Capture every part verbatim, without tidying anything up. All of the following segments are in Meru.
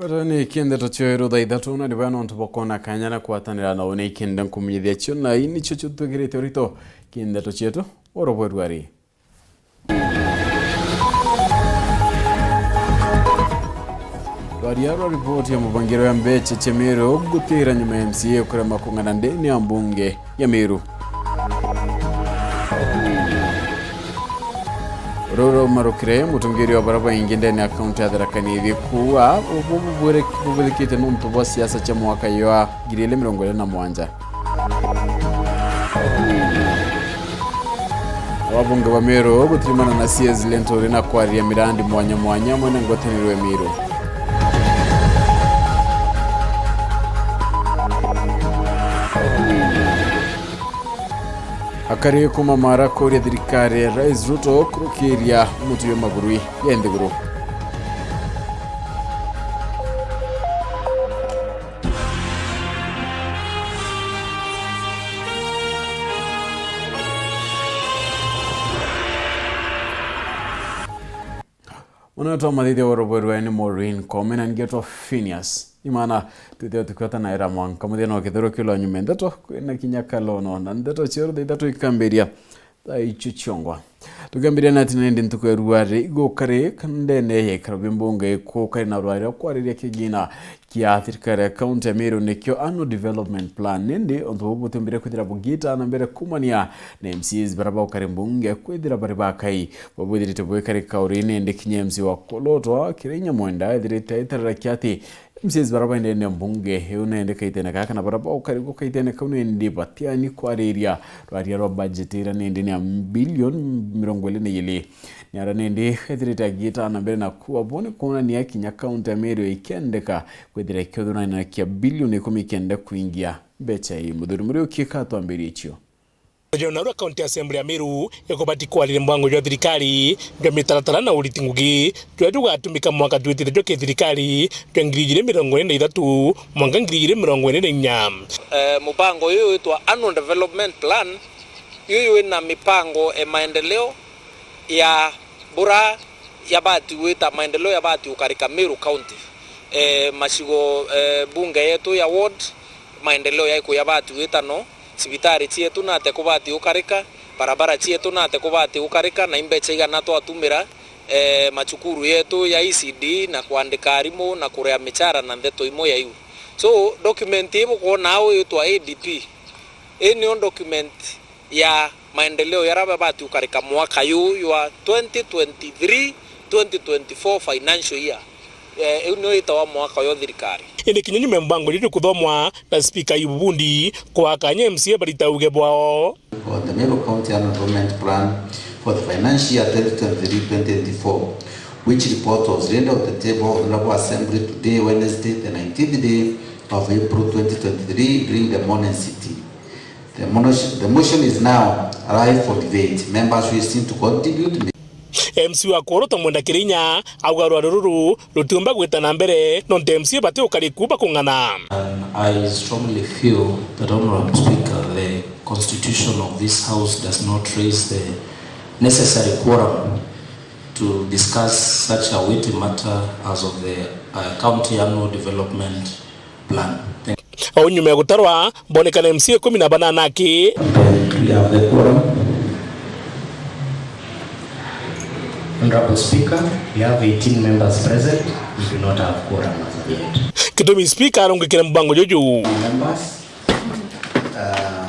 Oro ni kindeto cieru thaa ithatu, na ni bwega nontu bwa kwona kanya na kwatanira na uni kinde nkumenyithia cio, na ii nicio ciutwikirite urito kindeto cietu oro bweru ari. Rwaria rwa ripoti ya mubangiro ya mbecha cia Meru gutira nyuma ya M C A kurema kung'ana ndene ya mbunge ya Meru. Ruru marukire mutungiri wa baria baingi ndene ya kaunti ya Tharaka Nithi kuuga ubu bubwire-, bubwirikite nontu bwa siasa cia mwaka jwa ngiri igiri mirongo iri na mugwanja. Ababunge ba Meru gutirimana na C S Linturi na kwariria mirandi mwanya mwanya amwe na ngwataniro ya Meru. Akari kuuma Mara kuria thirikari ya Rais Ruto kurukiria mutu ya maguru ya nthiguru. Mwana wetu wa mathithia wa rubwe rwene Maureen Koome na ngetwa Phineas. Imana, twithirwa tukiota na era mwanka muthia no kithero kiu lwa nyuma ndeto, kwina kinya kalono na ndeto cia rutha ithatu ikambiria. Thaa icio ciongwa. Tukiambiria na ati nindi ntuku ya ruari igukari ndene ya ikaro bia mbunge ikukari na rwari rwa kwariria kigina kia thirikari ya kaunti ya Meru, nikio annual development plan. Nindi untu bubu butiumbire kwithira bugita na mbere kumania na M C As bara baukari mbunge kwithira bari bakai. Bubwithirite bwikarika uri nindi kinya M C A wa Kolotwa Kiria Nyamwenda ethirite aitararakia ati M C As bara baendene mbunge iu nende kaitene gaka na bara baukari gukaitene kau nindi batiani kwariria rwaria rwa budget ira nindi ni ya bilioni mirongo iri na iri. Ni ara nindi ethirite agiita na mbere na kuwa bone kuonania kinya kaunti ya Meru ikendeka kwithira ikiothurania na kia bilioni ikumi kenda kuingia mbecha ii. Muthuri Muriuki katwambirie icio. Jona rwa County Assembly ya Meru ikubati kwariria mbango jwa thirikari jwa mitaratara na uriti ngugi jwa jugatumika mwaka twitite jwa kithirikari jwa ngiri igiri mirongo iri na ithatu mwanka ngiri igiri mirongo iri na inya. Eh, mubango uyu witwa Annual Development Plan, yuyu wina mipango e maendeleo ya bura yabati gwita maendeleo yabati ukarika Meru County. Eh, macigo, eh, bunge yetu ya ward, maendeleo yaiku yabati gwita no, cibitari cietu nate kubati ukarika, barabara cietu nate kubati ukarika, na imbecha igana twatumira, eh, macukuru yetu ya E C D na kwandika arimu na kuria michara na ndeto imwe ya iu. So, document ii bukwona au yitwa A D P. Ii niyo document ya maendeleo yaria babati ukarika mwaka yu jwa twenty twenty-three, twenty twenty-four financial year. Eh, iu niyo itawa mwaka yo thirikari. Indi kinya nyuma ya mbango juju kuthomwa na Spika Ayubu Bundi, kwa kanya M C A barita uge bwao. For the Meru County Annual Development Plan for the financial year twenty twenty-three twenty twenty-four, which report was laid on the table of the Honorable Assembly today, Wednesday, the nineteenth day of April twenty twenty-three, during the morning sitting. The motion, the motion is now alive for debate. Members wishing to contribute may M C wa Kolotwa Mwenda Kirinya auga rwari ruru rutiumba gwita na mbere nontu M C A bati ukari kuumba kung'ana. And I strongly feel that, Honorable Speaker, the constitution of this House does not raise the necessary quorum to discuss such a weighty matter as of the, uh, county annual development plan. Thank you. O nyuma ya gutarwa, bonekana M C A ikumi na banana aki. Then we have the quorum. Honorable Speaker, we have eighteen members present. We do not have quorum as of yet. Gitumi Speaker arungikire mubango juju. Members, uh,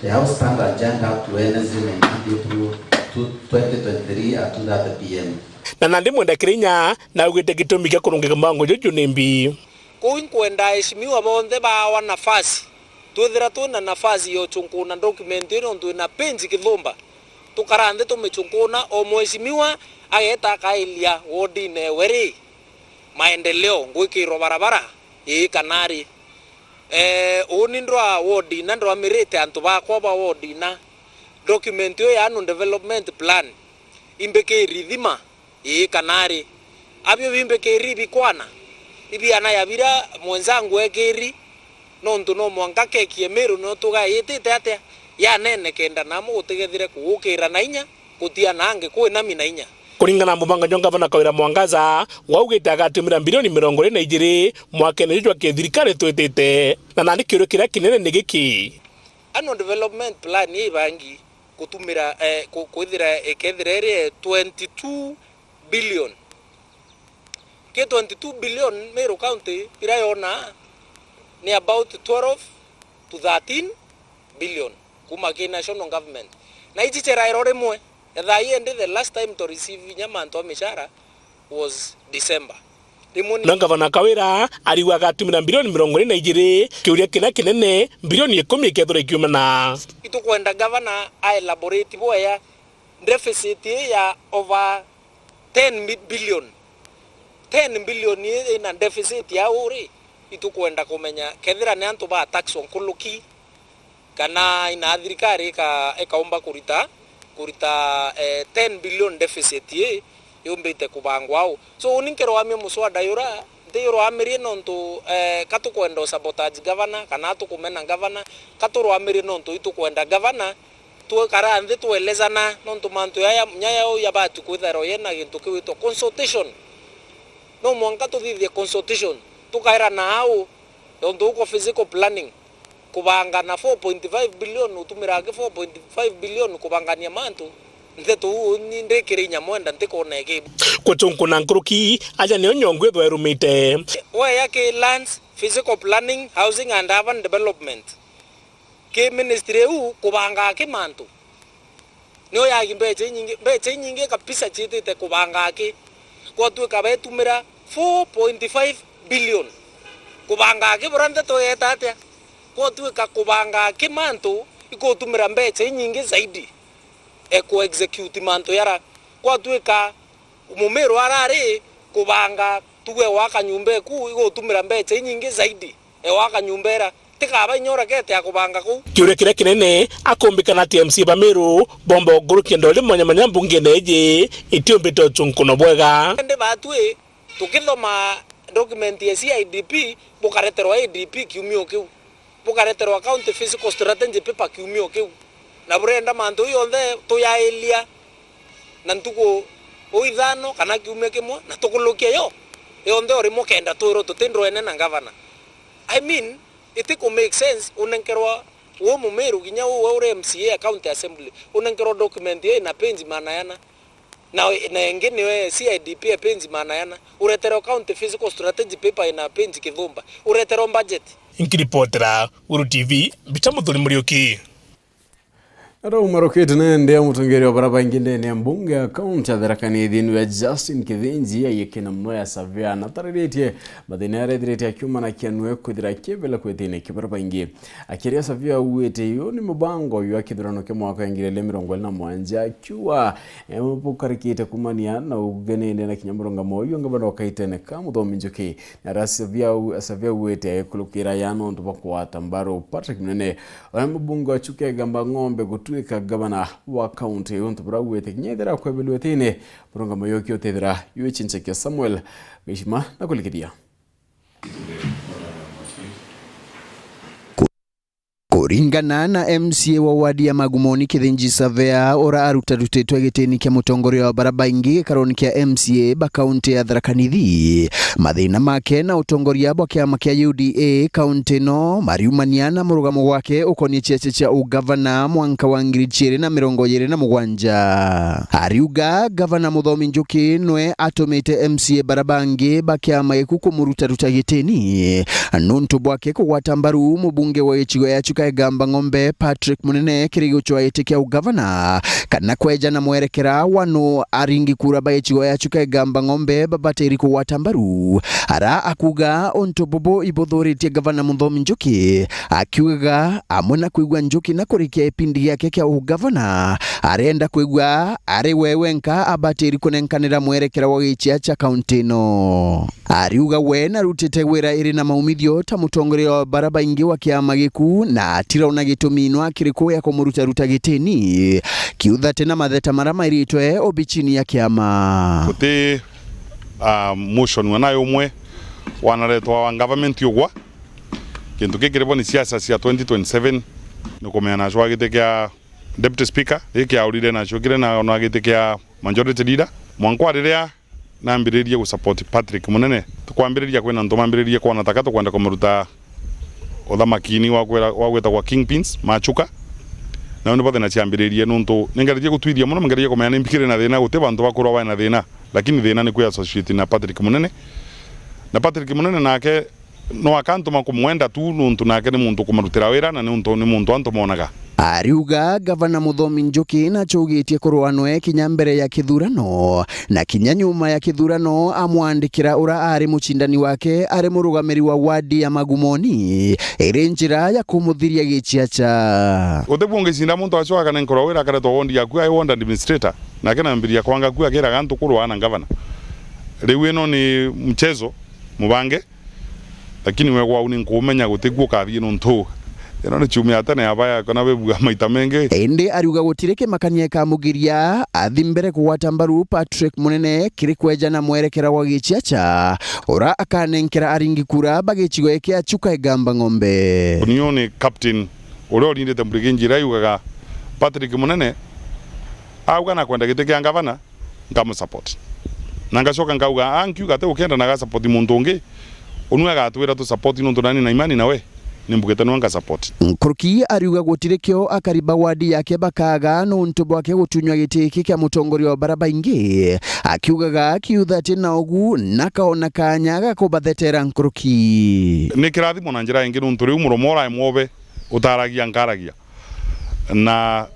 the House stand adjourned up to Wednesday, nineteenth April, twenty twenty-three at two thirty P M. Na nandi Mwenda Kirinya naugite gitumi gia kurungika mubango juju ni mbi. Kuu inkwenda aheshimiwa bonthe baawa nafasi. Twithira twina nafasi ya uchunkuna document ino nontu ina page kithumba. Tukara nthi tumichunkuna, o mheshimiwa ageeta akairia wodine ewe ri, maendeleo ngwikirwa barabara, ii kana ri. Eh, uuni ndwa ward ina, ndwamirite antu bakwa ba ward ina. Document iyo ya annual development plan imbikiri thima. Ii, kana ri, abio bimbikiri ibikwana, ibiana ya bira mwenzangu ekiri, nontu no mwanka keki e Meru no tugaitite atia, yanene kenda namo gutigethire kugukira na inya, gutiana angi kwinami na inya. Kuringana na mubanga jwa ngavana Kawira Mwangaza, waugite agatumira mbirioni mirongo iri na ijiri mwakene juju jwa kithirikari twitite, na nandi kiuria kiria kinene ni giki. Annual development plan ibangi gutumira, eh, ku-, kwithira, ikethira iri twenty-two billion. Ki twenty-two billion Meru County ira yona ni about twelve to thirteen billion kuma ki national government. Na iji cirairo rimwe, ethaa ii indi the last time to receive inya mantu a mishara was December. Rimwe ni No ngavana Kawira ariuga agatumira mbirioni mirongo iri na ijiri, kiuria kiria kinene, mbirioni ikumi ikethirwa ikiumana. Itukwenda gavana a elaborate bwea deficit ii ya over ten mi-, billion. Ten billion ii ina deficit ya uri, itukwenda kumenya kethira ni antu ba tax o nkuruki, kana ina thirikari ika-, ikaumba kurita, kurita, eh, ten billion deficit ii yumbite kubangwa au. So, uni nkirwamia muswada yura, nti yurwamirie nontu, eh, ka tukwenda u sabotage governor, kana tukumena governor, ka turwamirie nontu itukwenda governor, twikara nthi twelezana, nontu mantu yaya, nyaya au yabati kwithirwa yena gintu kiwitwa consultation. No mwanka tuthithie consultation, tukairana au, nontu uko physical planning, kubanga na four point five billion, utumira aki four point five billion kubangania mantu, nteto uu ni ndikiri inya mwenda ntikona iki. Gutunkuna nkuruki, aja nio nyongo ithwa irumite. Weya ki lands, physical planning, housing and urban development. Ki ministry iu kubanga aki mantu. Nio yagi mbecha inyingi, mbecha inyingi kabisa ciitite kubanga aki. Gwatuika betumira four point five billion kubanga aki, bura nteto yeta atia? Gwatuika kubanga aki mantu ikutumira mbecha inyingi zaidi e ku execute mantu yara. Gwatuika Mumiru arari kubanga, tuge gwaka nyumba eku, igutumira mbecha inyingi zaidi e gwaka nyumba ira. Tikaba inya urekete ya kubanga kuu. Kiuria kiria kinene, akumbikana ati M C A ba Meru bomba ugurukia ndori mwanya mwanya mbungene iji itiumbite utunkuno bwega. Indi batwi tukithoma document ya C I D P, bukareterwa A D P kiumio kiu. Bukareterwa county physical strategy paper kiumio kiu, na burenda mantu jonthe tuyailia na ntuku o ithano kana kiumia kimwe, na tukulukia yo yonthe o rimwe, kenda twirwo tuti ndwene na ngavana. I mean, it could make sense unenkerwa u Mumiru kinya u uri M C A a county assembly, unenkerwa document yo ina page magana jana. Na, na ingi niyo C I D P e page magana jana. Ureterwa county physical strategy paper ina page kithumba. Ureterwa budget. Nkiripotera Guru T V, Mbita Muthuri Muriuki. Araumarukite nende ya mutongeria wa bara baingi ndene ya mbunge ya kaunti ya Tharaka Nithi niwe Justin Kithinji ayikena mono ya Savea na tariritie mathina aria ethirite akiumana kianue kwithira akiebela kwitine kia bara baingi. Akiaria Savia augite uyu ni mubango jwa kithurano kia mwaka wa ngiri igiri mirongo iri na mugwanja, akiuga, eh, bukarikite kumania na ugenene na kinya murungamo uyu ngavana wa Kaitene ka Muthomi Njuki. Na aria Savia au-, Savia augite kurukira ya nontu bwa kugwata mbaru Patrick Munene, uria mubunge wa Chuka Igamba Ng'ombe gutuika ngavana wa kaunti, untu buria augite kinya ethira akwebelwe tene, murungamo uyu ukiutethira yu ichincha kia Samuel Gishima na kulikiria. Kuringana na M C A wa wadi ya Magumoni Kithinji Savea, ura arutarutitwe gitini kia mutongoria wa bara baingi gikaroni kia M C A ba kaunti ya Tharaka Nithi, mathina make na utongoria bwa kiama kia U D A kaunti ino mariumania na murugamo gwake ukonie ciaca cia ugavana mwanka wa ngiri ciiri na mirongo iiri na mugwanja. Ariuga Gavana Muthomi Njuki nwe atumite M C A bara bangi ba kiama giku kumurutaruta gitini nuntu bwake kugwata mbaru mubunge wa gicigo ya Chuka Igamba Ng'ombe Patrick Munene kiri gucwa giti kia ugavana, kana kweja na mwerekera wa nu aringi kura ba gicigo ya Chuka Igamba Ng'ombe babatiri kugwata mbaru. Ara akuga untu bubu ibuthuritie Gavana Muthomi Njuki, akiugaga amwe na kwigua Njuki na kurikia gipindi giake kia ugavana, arenda kwigua ari we wenka abatiri kunenkanira mwerekera wa gichia cha kaunti ino. Ariuga we narutite wira iri na maumithio ta mutongoria wa bara baingi wa kiama giku, na atirona gitumi inwa kiriku gia kumurutaruta gitini, kiuthate na matheta mara mairitwe obichini ya kiama. Guti, ah, motion wena yumwe wanaretwa wa government yugwa. Kintu kikiribwa ni siasa cia twenty twenty-seven, ni kumenya nacio giti kia Deputy Speaker, giki aurire nacio kire na, na giti kia Majority Leader. Mwanka riria nambiririe gusupport Patrick Munene, tukwambiriria kwina antu mambiririe kwona taka tukwenda kumuruta uthamakini wa kwira-, wa gwitagwa kingpins, machuka. Nao nibo thina ciambiririe, nuntu ningeretie gutwithia mono, ningeretie kumenya ni mbikire na thina, guti bantu bakurwa bae na thina, lakini thina ni kwi associate na Patrick Munene. Na Patrick Munene nake no akantuma kumwenda tu, nuntu nake ni muntu kumarutira wira, na ni untu, ni muntu antu monaga. Ariuga Gavana Muthomi Njuki nacugitie kurwa nwe kinya mbere ya kithurano, na kinya nyuma ya kithurano amwandikira ura ari mucindani wake ari murugamiri wa wadi ya Magumoni, iri njira ya kumuthiria giciaca. Uti bungicinda muntu acoka kana nkorwa wira akaretwa ward yaku ai ward administrator, nake nambiria kwanga ku akiraga antu kurwa na gavana. Riu ino ni mchezo mubange. Lakini we gwau ni nkumenya guti ku ukathii nuntu ino ni ciumia tene ya baya kana webua maita mengi. Indi ariuga gutiri kimakania ikamugiria athi mbere kugwata mbaru Patrick Munene kiri kwejana mwerekera wa giciaca ura akanenkera aringi kura ba gicigo kia Chuka Igamba Ng'ombe. Nio ni captain uria urindite mburigenji ira yugaga Patrick Munene auga nakwenda giti kia ngavana, nkamusupport. Na ngacoka nkauga, ankiuga ati ukenda na agasupport muntu ungi, unu agatwira tusupport nuntu nani na imani nawe, ni mbugite nwe ngasupport. Nkuruki ariuga gutiri kio akari ba wadi yake bakaga nuntu bwake gutunywa giti giki kia mutongoria wa bara baingi, akiugaga akiutha ati na ugu nakaona kanya ga kubathetera nkuruki. Ni kirathimo na njira ingi nuntu riu muromo urae mwobe utaragia nkaragia. Na,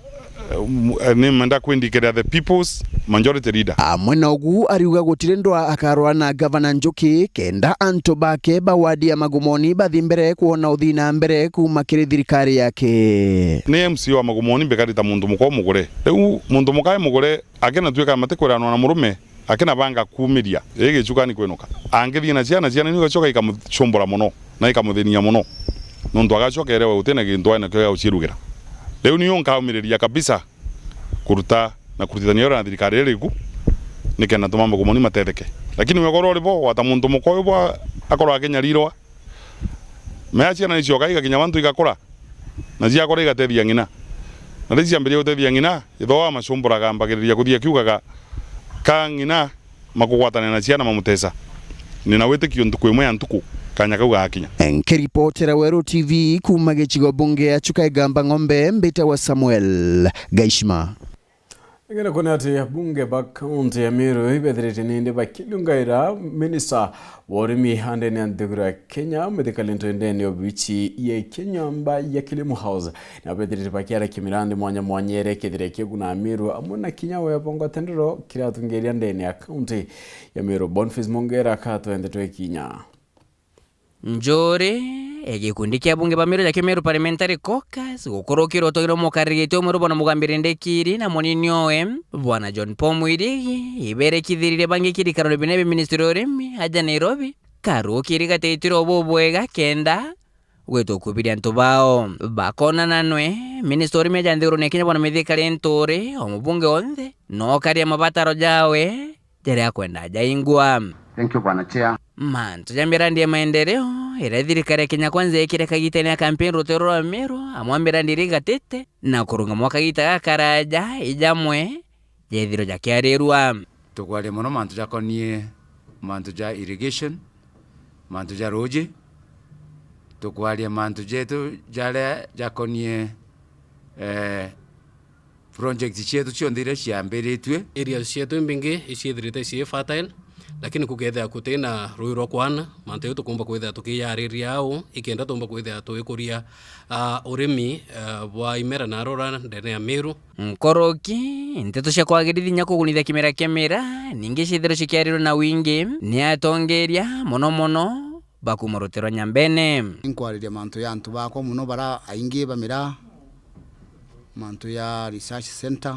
eh, m-, eh, ni menda kwindikira the people's majority leader. Amwe na ugu ariuga gutiri ndwa akarwa na gavana Njuki kenda antu bake ba wadi ya Magumoni bathi mbere kuona uthii na mbere kuuma kiri thirikari yake. Ni M C A wa Magumoni mbikari ta muntu muka umugure. Riu muntu muka umugure akena tuika matikwiranwa na murume, akina banga kuumiria, ii gichukani kwinuka. Angithii na ciana, ciana niu igacoka ikamucumbura mono, na ikamuthinia mono. Nontu agacoka erewe uti na gintu aina kio gia gucirugira. Riu niu nkaumiriria kabisa kuruta na kurutithania wira na thirikari iri riku, nikenda tumamba kumoni matetheke. Lakini wegoro uri bo, wata muntu mukoyo bo akorwa akinyarirwa, mea ciana nicioka igakinya bantu igakura, na ciakura igatethia ng'ina. Na riria ciambiria gutethia ng'ina, itho amacumburaga ambagiriria kuthia akiugaga, ka ng'ina makugwatania na ciana mamutesa. Nina witikio ntuku imwe ya ntuku, kanya kau gakinya. Nkiripotera Weru T V kuuma gicigo bunge ya Chuka Igamba Ng'ombe, mbitawa Samuel Gaishima. Ngenda kuona ati abunge ba kaunti ya Meru ibethirite nindi bakilungaira minista wa urimi ndene ya nthiguru ya Kenya, mithikali ntu ndene ya obici ya Kenya nyomba ya Kilimo House, na bethirite bakiara kimirandi mwanya mwanya ere kethira kiguna Meru amwe na kinya webo ngwataniro kiratungiria ndene ya kaunti ya Meru. Boniface Mongera akatwende twekinya. Njuri, e gikundi kia bunge ba Meru ja Kimeru Parliamentary Caucus, gukurukirwa utongire mukariritie umwe Rubona Mugambire Ndekiri na munini owe, Bwana John Paul Mwirigi, iberekithiririe bangi kirikarone bine bi ministry ya urimi, aja Nairobi, karukiri gatetire ubu bwega kenda gwita ukubiria antu bao. Bakonana nwe, ministry ya urimi aja nthigurune Kenya Bwana Mithika Linturi, o mubunge onthe, no karia mabataro jawe, jaria akwenda jaingwa. Thank you, Bwana Chair. Mantu ja mirandi ya maendeleo iria thirikari ya Kenya Kwanza yekire kagitene ya kampeni rutero rwa Meru, amwe a mirandi iria igatite na kurungamwa kagita gakaraja, ijamwe jethirwe jakiarirwa. Tukwaria mono mantu jakonie mantu ja irrigation, mantu ja ruji, tukwaria mantu jetu jaria jakonie, eh, project cietu cionthe iria ciambiritue. Areas cietu imbingi iciithirite cii fertile, lakini kukethira kutina rui rwa kwana, mantu jau tukumba kwithira tukiyariria au, ikenda tumba kwithira tuikuria, ah, urimi, ah, bwa imera na rora ndene ya Meru. Nkoroki, nteto cia kwagirithia inya kugunithia kimera kia miraa, ningi ciithirwe cikiarirwe na wingi ni atongeria, mono mono ba kuuma rutero nyambene. Inkwariria mantu ya antu bakwa mono bara aingi ba miraa, mantu ya research center,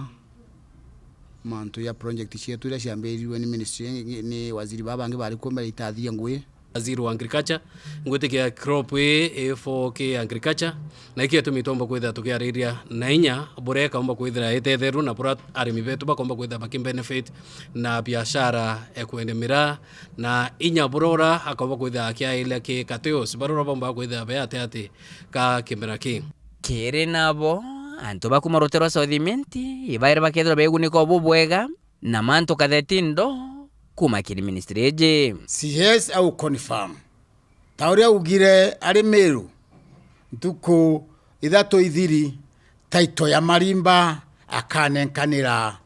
mantu ya project cietu iria ciambirirwe ni ministry, ni waziri baba bangi bari kuo mbere itathiria ngui. Waziri wa agriculture, ngwitikia crop ii i for ki agriculture, na iki gitumi twomba kwithira tukiariria na inya buria ikaumba kwithira itetherwa na buria arimi betu bakomba kwithira bakibenefit na biashara ya kwendia miraa, na inya buria ura akomba kwithira akiairia ki categories, baria ura bomba kwithira be ati ati ka kimera ki. Kiri nabo, antu ba kuuma rutero rwa South Imenti ibaire bakethirwa begunika o bubwega na mantu katheti ndo kuuma kiri ministry iji. C S au confirm, ta uria augire ari Meru, ntuku ithatu ithiri, title ya Marimba akanenkanira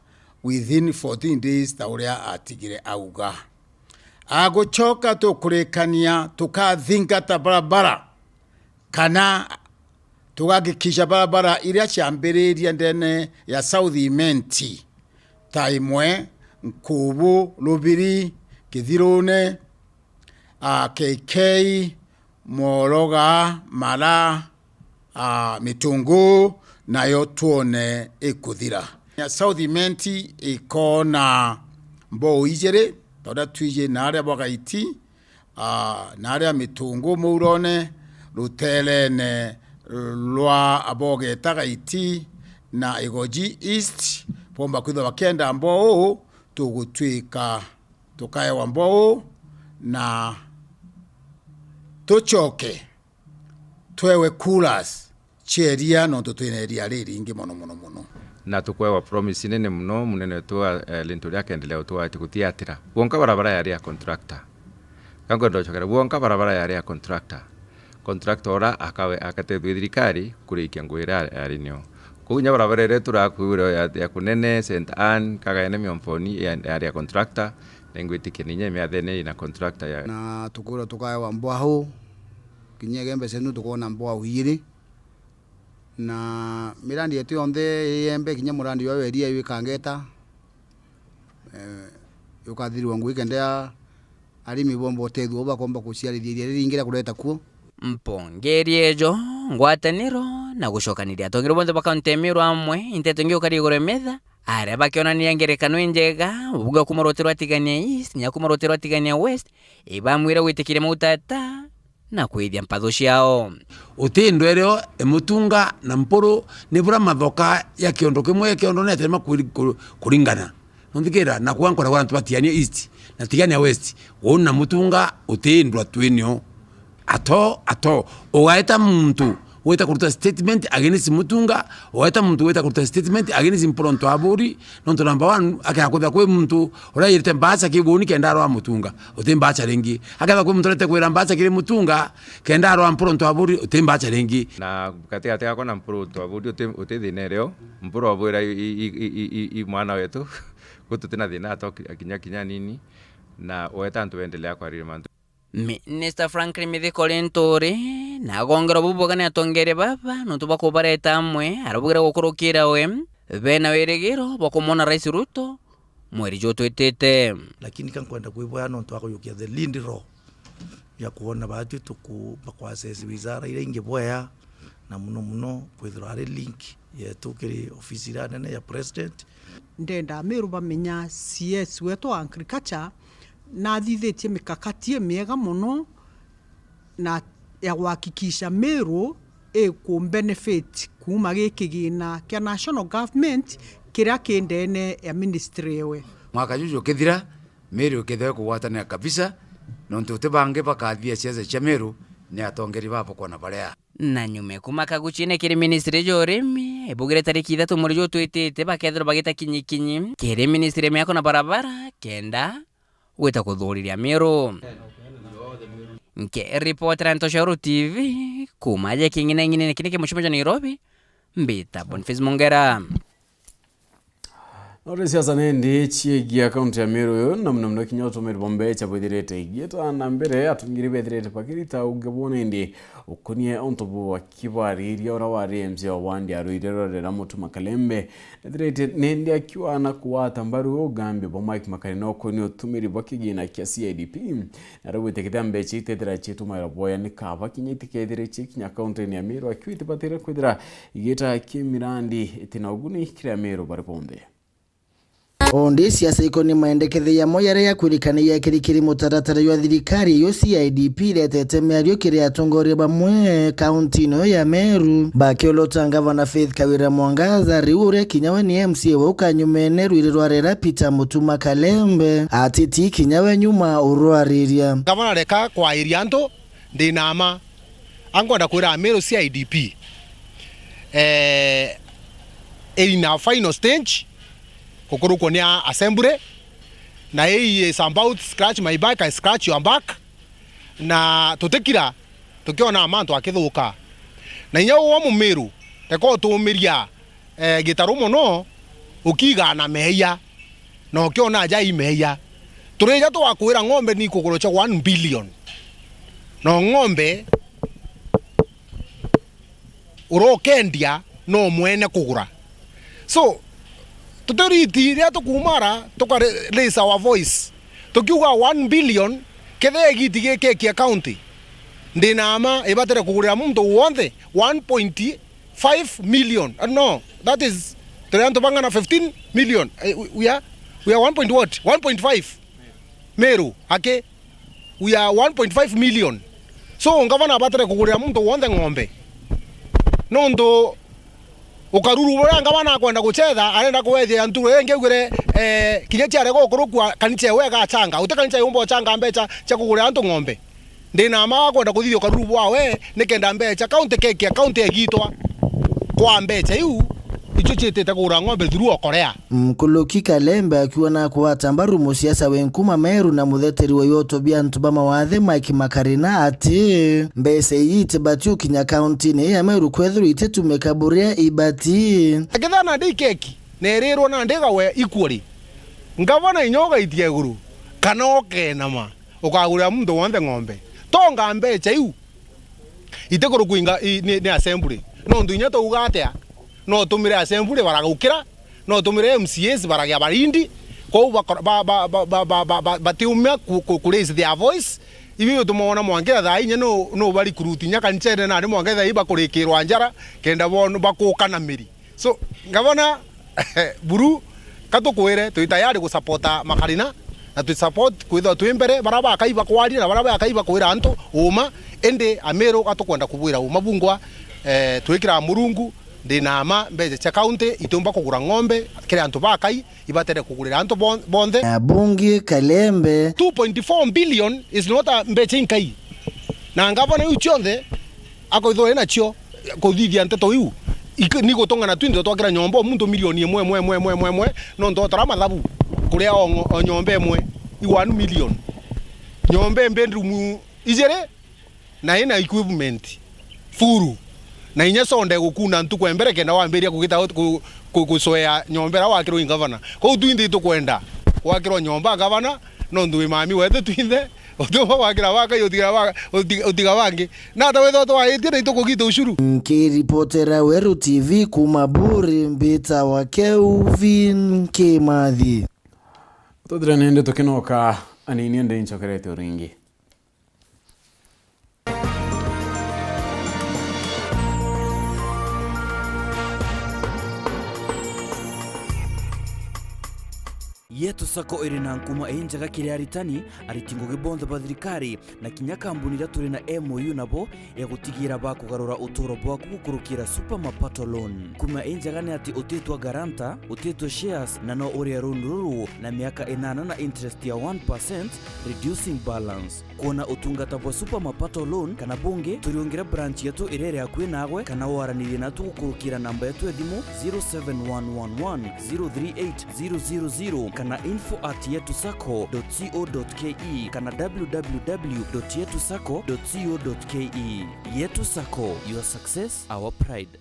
within fourteen days, ta uria atigire auga. Agucoka tukurikania tukathingata barabara, kana tugahakikisha barabara iria ciambiririe ndene ya South Imenti, ta imwe Nkubu, Rubiri, Kithirune, a, K K, Mworoga, Mara, a, Mitungu, nayo twone ikuthira. Ya South Imenti ikona mbou ijiri, ta uria twiji na aria bwa Gaiti, a, na aria Mitungu Murone, ruterene rwa Abogeta Gaiti na Igoji East, bomba kwithirwa bakienda mbou, tugutwika tukaewa mbou na tucoke twewe coolers cia iria, nontu twina iria riringi mono, mono, mono. Na tukwewa promise nene mono, munene wetu wa, eh, Linturi akendelea gutugwati gutiatira. Bwonka barabara yari ya contractor. Ka nkwenda gucokera, bwonka barabara yari ya contractor. Contractor ura akawe, akatethua thirikari kurikia ngugi iria yari nio. Koguo kinya barabara iria turakwirwa ya, ya Kunene, Saint Anne, Kagaene, Miomponi, ya, yari ya contractor, na ingwitikia ninya miathene ina contractor ya. Na tukwirwa tukaewa mbwau, kinya Igembe Central tukoona mbwau ijiri. Na mirandi yetu yonthe iembe, kinya murandi jwa weria wi Kangeta, eh, jukathirwa ngugi kenda arimi bomba utethua u bakomba kuciarithia iria riringi ria kureta kuo. Mpongeri ejo, ngwataniro na gucokaniria atongeria bonthe ba kaunti ya Meru amwe, inteto ingi ukari iguru ya metha, aria bakionania ngerekano injega, buga kuma ruti rwa Tigania East, nya kuma ruti rwa Tigania West, ibamwire gwitikiria mautata na kwithia mpatho ciao. Uti ndwerio imutunga na mpuru ni bura mathoka ya kiondo kimwe, kiondo ni atirema kuri-, ku-, kuringana. Nonthikira, na kwa nkoragwa antu ba Tigania East na Tigania West, uu na mutunga uti ndwa twinio. Ato, ato, ugaeta muntu wita kuruta statement against mutunga, ugaeta muntu wita kuruta statement against mpuru ntu aburi, nontu number one, akea kwithirwa kwi muntu urayirite mbacha kibuni kenda arwa mutunga, uti mbacha ringi. Akethirwa kwi muntu urete kwira mbacha kiri mutunga, kenda arwa mpuru ntu aburi, uti mbacha ringi. Na gatigati gakwa na mpuru ntu aburi, uti, uti thina irio. Mpuru abwira i, i, i mwana wetu, gu tutina thina ato ki-, kinya, kinya nini, na ueta antu bendelea kwarire mantu. Minister Franklin Mithika Linturi na agongerwa bubwega ni atongeria baba nontu bwa kubareta amwe, arabugire gukurukira we, bena wirigiro bwa kumwona Rais Ruto mweri jutwitite. Lakini ka nkwenda kwibwea nontu wa kujukia the lead role ya kwona baatwi tuku-, bakwasesi wizara iria ingi bwea, na muno muno kwithirwa ari link yetu kiri ofisi iria nene ya president. Ndenda Meru bamenya C S wetu wa agriculture nathithitie mikakati imiega muno na ya gwakikisha Meru iku benefit kuuma gi kigina kia national government kiria ki ndene ya ministry ewe. Mwaka juju ukithira, Meru ikethirwa ikugwatanira kabisa, nontu uti bangi bakathithia siasa cia Meru ni atongeri babo kwona baria. Na nyume kuma kaguchine kiri ministry ja urimi, ibugire tariki ithatu mweri jutwitite bakethirwa bagita kinyikinyi kiri ministry ya miako na barabara kenda gwita kuthuriria Meru. Nke ripotera Ntoshoro T V kuma ja king'ineng'inene kiri ki mucimo ja Nairobi, mbita Boniface Mongera. No ri siasa nindi ciegia kaunti ya Meru, na muno muno kinya utumiri bwa mbecha bwithirite igieta na mbere, atongeri bethirite bakirita ungi bwona indi ukonie untu bwa kibariria ura wari M C wa wandi ya Ruiri rorera Mutuma Kalembe. Ethirite nindi akiuga na kugwata mbaru ugambi bwa Mike Makarina ukonie utumiri bwa kigina kia C I D P. Na riu gwitikitia mbecha itethira ciitumaira bwoya ni kaba kinya itikethire cikinya kaunti-ini ya Meru, akiuga itibatire kwithira igita ki mirandi itina uguni kiri Ameru bari bonthe. Ondi siasa ikoni maendekethia yamo yaria yakwirikana yakirikiri mutaratara jwa thirikari, iyo C I D P iretete miario kiri atongoria bamwe kaunti-ini iyo ya Meru, bakiolota ngavana Faith Kawira Mwangaza, riu uria kinya we ni M C A wa ukanyumene Ruiri rwa Rera Peter Mutuma Kalembe, atiti kinya we nyuma urwariria. Gavana, reka kwairia antu, ndi na ma. Ankwenda kwira Ameru C I D P, eh, iri na final stage, Gukurukwo ni a assembly, na hii is about scratch my back, I scratch your back, na tutikira tukiona mantu akithuka. Na inya uwe Mumiru, reka utumiria, eh, gitaru mono, ukiiga na meeyia, na ukiona aja i meeyia. Turija twakwira ng'ombe ni kugurwa cia one billion. No ng'ombe urokendia no mwene kugura. So, tutiriti riria tukumara, tuka ra-, raise our voice. Tukiuga one billion, kethira igiti giki kia county, ndina ma ibatire kugurira muntu wonthe one point five million. Uh, no, that is, turi antu bang'ana? Fifteen million. Eh, we, we are, we are one point what? One point five. Meru, aki? We are one point five million. So, ngavana abatire kugurira muntu wonthe ng'ombe. Nontu ukaruru buria ngavana akwenda gucetha, arenda kuwethia ntugo ii ngiugire, eh, kinya ciarega ukurukua, kanisa ewe igachanga. Uti kanisa yumba uchanga mbecha cia kugurira antu ng'ombe. Ndina ma akwenda kuthithia ukaruru bwawe, nikenda mbecha county keki ya county egitwa kwa mbecha iu, icio ciitite kugura ng'ombe through okorea. Nkuruki Kalembe akiuga na kugwata mbaru musiasa wi nkuma Meru na mutheteri wa ioto bia antu ba mawathe Mike Makarina ati mbeca ii itibati ukinya kauntine ii ya Meru kwethirwa ititumika buria ibati. Akethira nandi ikeki na irirwa nandi igawe equally, ngavana inya ugaitia iguru kana ukeenama, ukagurira muntu wonthe ng'ombe. Tonga mbecha iu. Itikurukua inga-, i-, ni, ni assembly. Nontu inya twauga atia, no utumire assembly baragaukira, no utumire M C As baragia barindi, kwou bakora-, ba, ba, batiumia ku, ku, ku raise their voice. Ibi bituma wona Mwangita thaa inya no, no ba recruit inya kanisene nandi Mwangita thaa ii bakurikirwa njara, kenda bono bakuka na miri. So, ngavana, buru, ka tukwire, twi tayari gusapota Makarina, na twi support kwithirwa twi mbere, baria bakai bakwaria na baria bakai bakwira antu uuma, indi Amiru ka tukwenda kubwira uuma bungwa, eh, twikira Murungu, ndina ma mbecha cia county itiumba kugura ng'ombe kiri antu bakai, ibatere kugurira antu bon-, bonthe. Na bungi Kalembe. Two point four billion is not a mbecha inkai. Na ngavana iu cionthe, akoithwa ena cio kuthithia nteto iu. Ik-, ni gutongana twinthe twakira nyomba o muntu milioni imwe, imwe, imwe, imwe, imwe, imwe, nontu otara mathabu, kuria o ngo-, o nyomba imwe i one million. Nyomba i bedroom ijiri na ina equipment full. Na inya sonde gukuna ntuku ya mbere kenda wambiria kugita ku-, ku-, gucoea nyomba iria wakirwa i ngavana. Kwou twinthe itukwenda gwakirwa nyomba ngavana, nontu wi mami wetu twinthe, utiumba gwakira bakai utiga ba-, uti-, utiga bangi. Na ata wethirwa twaitie na itukugita ushuru? Nkiripotera Weru T V kuma Buri, mbitawa Kelvin Kimathi. Tuthire ni ndi tukinoka anini ndi ncokerete uringi. Yetu Sacco iri na nkuma injega kiri aritani, ariti ngugi bonthe ba thirikari, na kinya kambuni iria turi na M O U nabo ya gutigira bakugarura uturo bwaku gukurukira Super Mapato Loan. Nkuma injega ni ati utitwa guarantor, utitwa shares, na no urie loan ruru na miaka inana na interest ya one percent, reducing balance. Kwona utungata bwa Super Mapato Loan kana bungi, turiungire branch yetu iria iri akui naagwe, kana waranirie natu gukurukira namba yetu ya thimu zero seven one one one zero three eight zero zero zero kana info at yetu sacco dot co dot ke kana w w w dot yetu sacco dot co dot ke. Yetu Sacco, your success, our pride.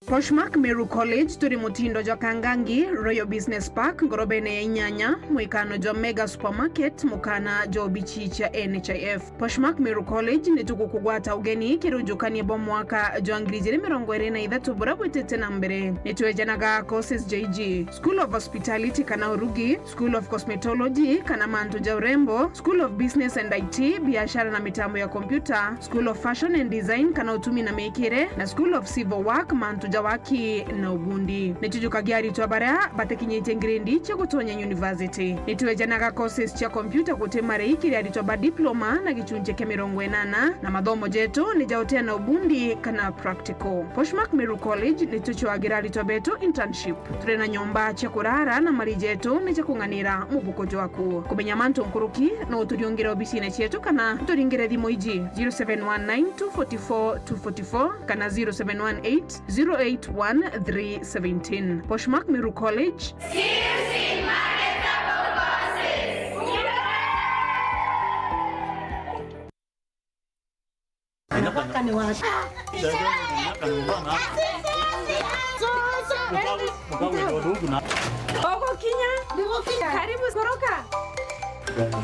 Poshmark Meru College turi mutindo jwa Kangangi, Royal Business Park, ngorobene ya inyanya, mwikano jwa Mega Supermarket, mukana jwa obichi cia N H I F. Poshmark Meru College ni tugukugwata ugeni kiri ujukania bwa mwaka jwa ngiri ijiri mirongo iri na ithatu buria bwitite na mbere. Ni twejanaga courses ja iji: School of Hospitality kana urugi, School of Cosmetology kana mantu ja urembo, School of Business and I T, biashara na mitambo ya kompyuta, School of Fashion and Design kana utumi na miikire, na School of Civil Work, mantu ja waki na ubundi. Ni tujukagia aritwa baria batikinyitie grade cia gutonya university. Ni twejanaga courses cia kompyuta guti marei kiri aritwa ba diploma na gichunchi kia mirongo inana, na mathomo jetu ni ja utea na ubundi kana practical. Poshmark Meru College ni tucwagira aritwa betu internship. Turi na nyomba cia kurara na mari jetu ni ja kung'anira mubuko jwaku. Kumenya mantu nkuruki, no uturiungire obisine cietu kana uturingire thimu iji, zero seven one nine two forty four two forty four kana zero seven one eight zero eight one three seventeen. Poshmark Meru College. Ugukinya? Karibu, koroka.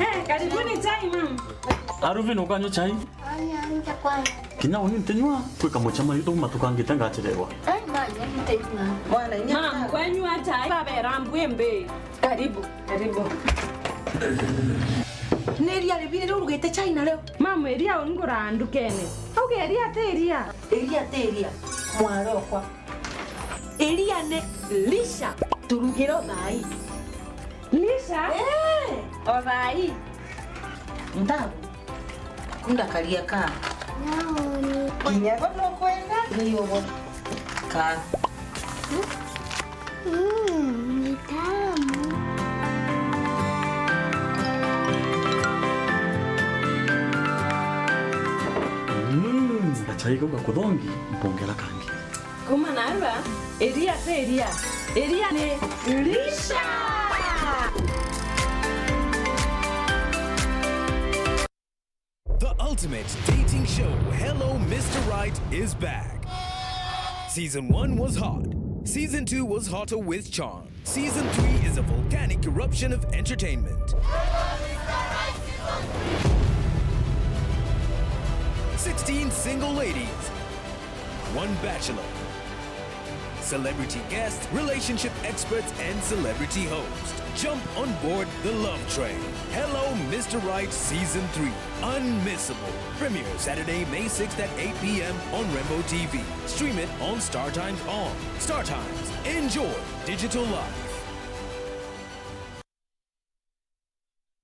Eh, karibuni chai, ma'am. Aruvin, ukanywa chai? Kinya uni ntinywa, kwi kamucemanio tuuma tukangite ngacererwa. Ma'am, wenywa chai. Babera mbwimbi. Karibu, karibu. Ni iria ribiri riu urugite chai nario? Ma'am, iria unguraga ndukene. Auga iria ti iria. Iria ti iria, mwarokwa. Iria ni lisha. Turugire o thaai. Lisha? Eh. O thaai. Ntabu. Kunda karia ka. Kinya bo nukwenda? Ni ugo. Ka. Mm, ni tamu. Mm, gachai kau gakuthongi, mpongera kangi. Kuma narua, iria ti iria. Iria ni lisha. The ultimate dating show, Hello Mister Right, is back. Season one was hot. Season two was hotter with charm. Season three is a volcanic eruption of entertainment. Sixteen single ladies, one bachelor, celebrity guests, relationship experts, and celebrity hosts. Jump on board the love train. Hello, Mister Right Season three. Unmissable. Premiere Saturday, May sixth at eight p.m. on Rainbow T V. Stream it on StarTimes On. StarTimes. Enjoy digital life.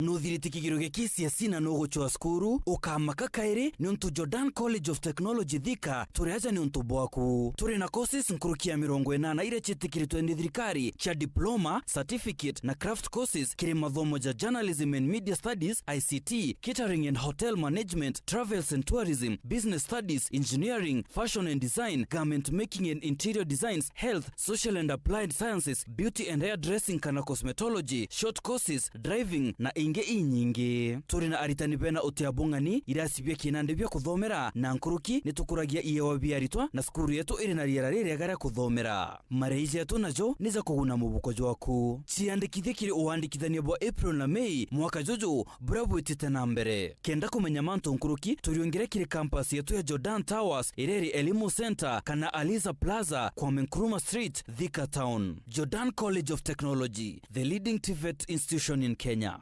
Nuthirite kigerio gia K C S E na nugucua cukuru? Ukamaka kairi, niuntu Jordan College of Technology Thika turi aja niuntu bwaku. Turi na courses nkuruki ya mirongo inana iria ciitikiritwe ni thirikari cia diploma, certificate na craft courses kiri mathomo ja journalism and media studies, I C T, catering and hotel management, travels and tourism, business studies, engineering, fashion and design, garment making and interior designs, health, social and applied sciences, beauty and hairdressing kana cosmetology, short courses, driving na ingi inyingi. Turi na aritani bena utia bung'ani, irasi bia kinandi bia kuthomera, na nkuruki ni tukuragia iewa bia aritwa, na cukuru yetu iri na riera ririega ria kuthomera. Marei jetu najo ni ja kuguna mubuko jwaku. Ciandikithie kiri uandikithania bwa April na May mwaka juju buria bwitite na mbere. Kenda kumenya mantu nkuruki, turiungire kiri campus yetu ya Jordan Towers, iria iri Elimu Center kana Aliza Plaza, Kwame Nkrumah Street, Thika Town. Jordan College of Technology, the leading TVET institution in Kenya.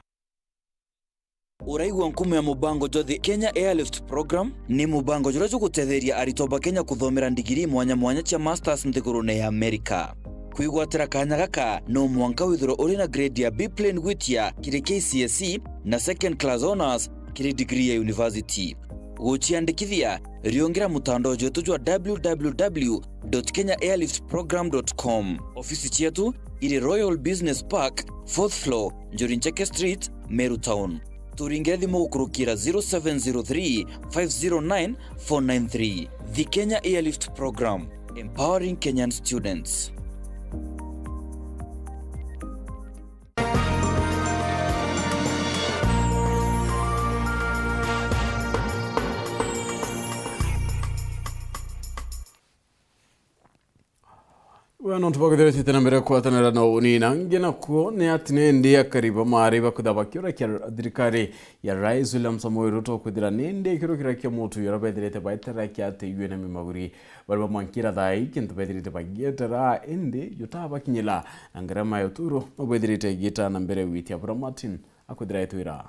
Uraigua nkumo ya mubango jwa the Kenya Airlift Program? Ni mubango juria jugutetheria aritwa ba Kenya kuthomera ndigiri mwanya mwanya cia masters nthigurune ya Amerika. Kwigwatira kanya gaka, no mwanka withirwe uri na grade ya B plain gwitia kiri K C S E na second class honours kiri degree ya university. Guciandikithia, riungira mutandao jwetu jwa w w w dot kenya airlift program dot com. Ofisi cietu iri Royal Business Park, fourth floor, Njuri Ncheke Street, Meru Town. Turingire thimu gukurukira zero seven zero three, five zero nine, four nine three. The Kenya Airlift Program, empowering Kenyan students. We nontu bakwithirite na mbere kwatanira na uni na ngi nakuo ni ati nindi akari ba mari bakwithira bakiurakia thirikari ya Rais William Samoei Ruto kwithira nindi kirukira kia mutu yora bethirite baitarakia ati yue na mimaguri bari bamwankira thai kintu bethirite bagietera indi yutabakinyila na ngarama ya uturo no bwethirite igita na mbere witia bura Martin akwithira etwira.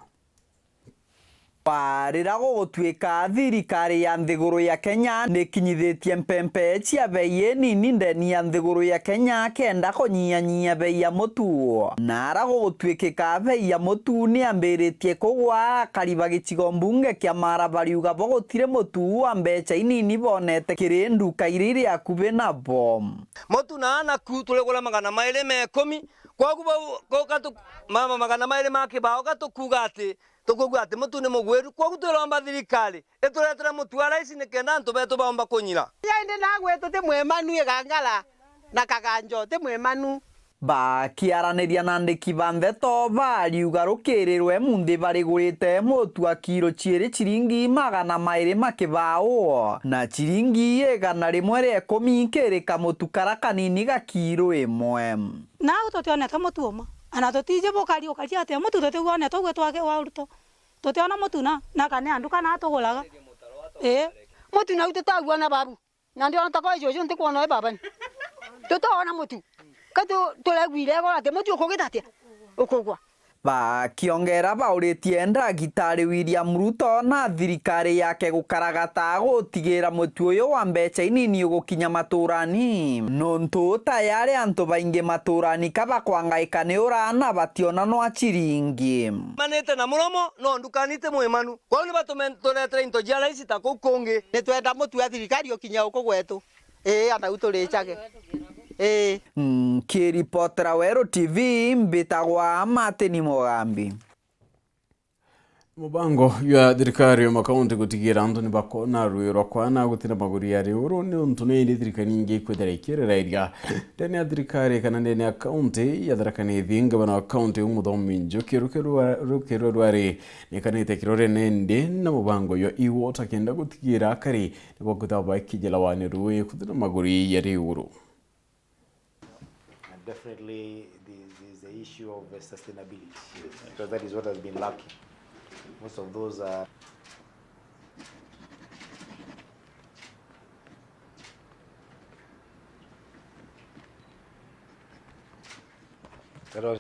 Wa rira gugutwika thirikari ya nthiguru ya Kenya nikinyithitie mpempe cia bei inini ndeni ya nthiguru ya Kenya kenda kunyianyia bei ya mutu. Na ara gugutwikika bei ya mutu niambiritie kugwa, akari ba gicigo mbunge kia Mara bariuga bo gutiri mutu wa mbeca inini bonete kiri nduka iria iri akubi nabo. Mutu na anaku turigura magana mairi ma ikumi, kwogu bau, gatu-, mama magana mairi ma kibao gatukuga ati Tukugua ati mutu ni mugwiru, kwogu twiromba thirikari ituretere mutu wa raisi nikenda antu betu baumba kunyira. Indi nagwe tuti mwimanu igangala na kaganjo ti mwimanu. Bakiaraniria na andiki ba ndeto, bariuga rukirirwe munthi barigurite mutu wa kiro ciiri ciringi magana mairi ma kibao, na ciringi igana rimwe ria ikumi kiri kamutu kara kanini ga kiro imwe. Nau tutionete mutu uma, ana tutiji bukari ukari atia mutu tutiwonete ugwe twake wa ruto. Tutiona mutu na, na kane andu kana tuguraga. Ii. Mutu nau tutawona babu. Na ndiona ta kwa juju ntikwona we baba ni. Tutawona mutu. Ka tu-, turegwire igoro ati mutu ukugita atia? Ukugwa. Bakiongera bauritie Ndagitari William Ruto na thirikari yake gukaragata gutigira mutu uyu wa mbeca inini ugukinya maturani, nontu tayari antu baingi maturani ka bakwangaika ni uraana bationa nwa ciringi. Manite na muromo, no ndukani ti mwimanu. Kwou ni batume turetere into cia raisi ta kuu kungi. Ni twenda mutu wa thirikari ukinye guku gwetu. Ii, ana u turicage. Ii. Nkiripotera Weru T V, mbitagwa Martin Mugambi. Mubango jwa thirikari ya makaunti gutigira antu ni bakona rui rwa kwana gutina maguri ya riuru ni untu ni indi thirikari nyingi ikwithira ikirerairia ndene ya thirikari kana ndene ya kaunti ya Tharaka Nithi. Ngavana wa kaunti Muthomi Njuki rukirwa rwari nikanite kirore nende na mubango jwa e-water kenda gutigira akari ni bakwithirwa baikijila wani rui kuthina maguri ya riuru. And definitely the, the, the issue of the sustainability, because that is what has been lacking. Most of those are Hello.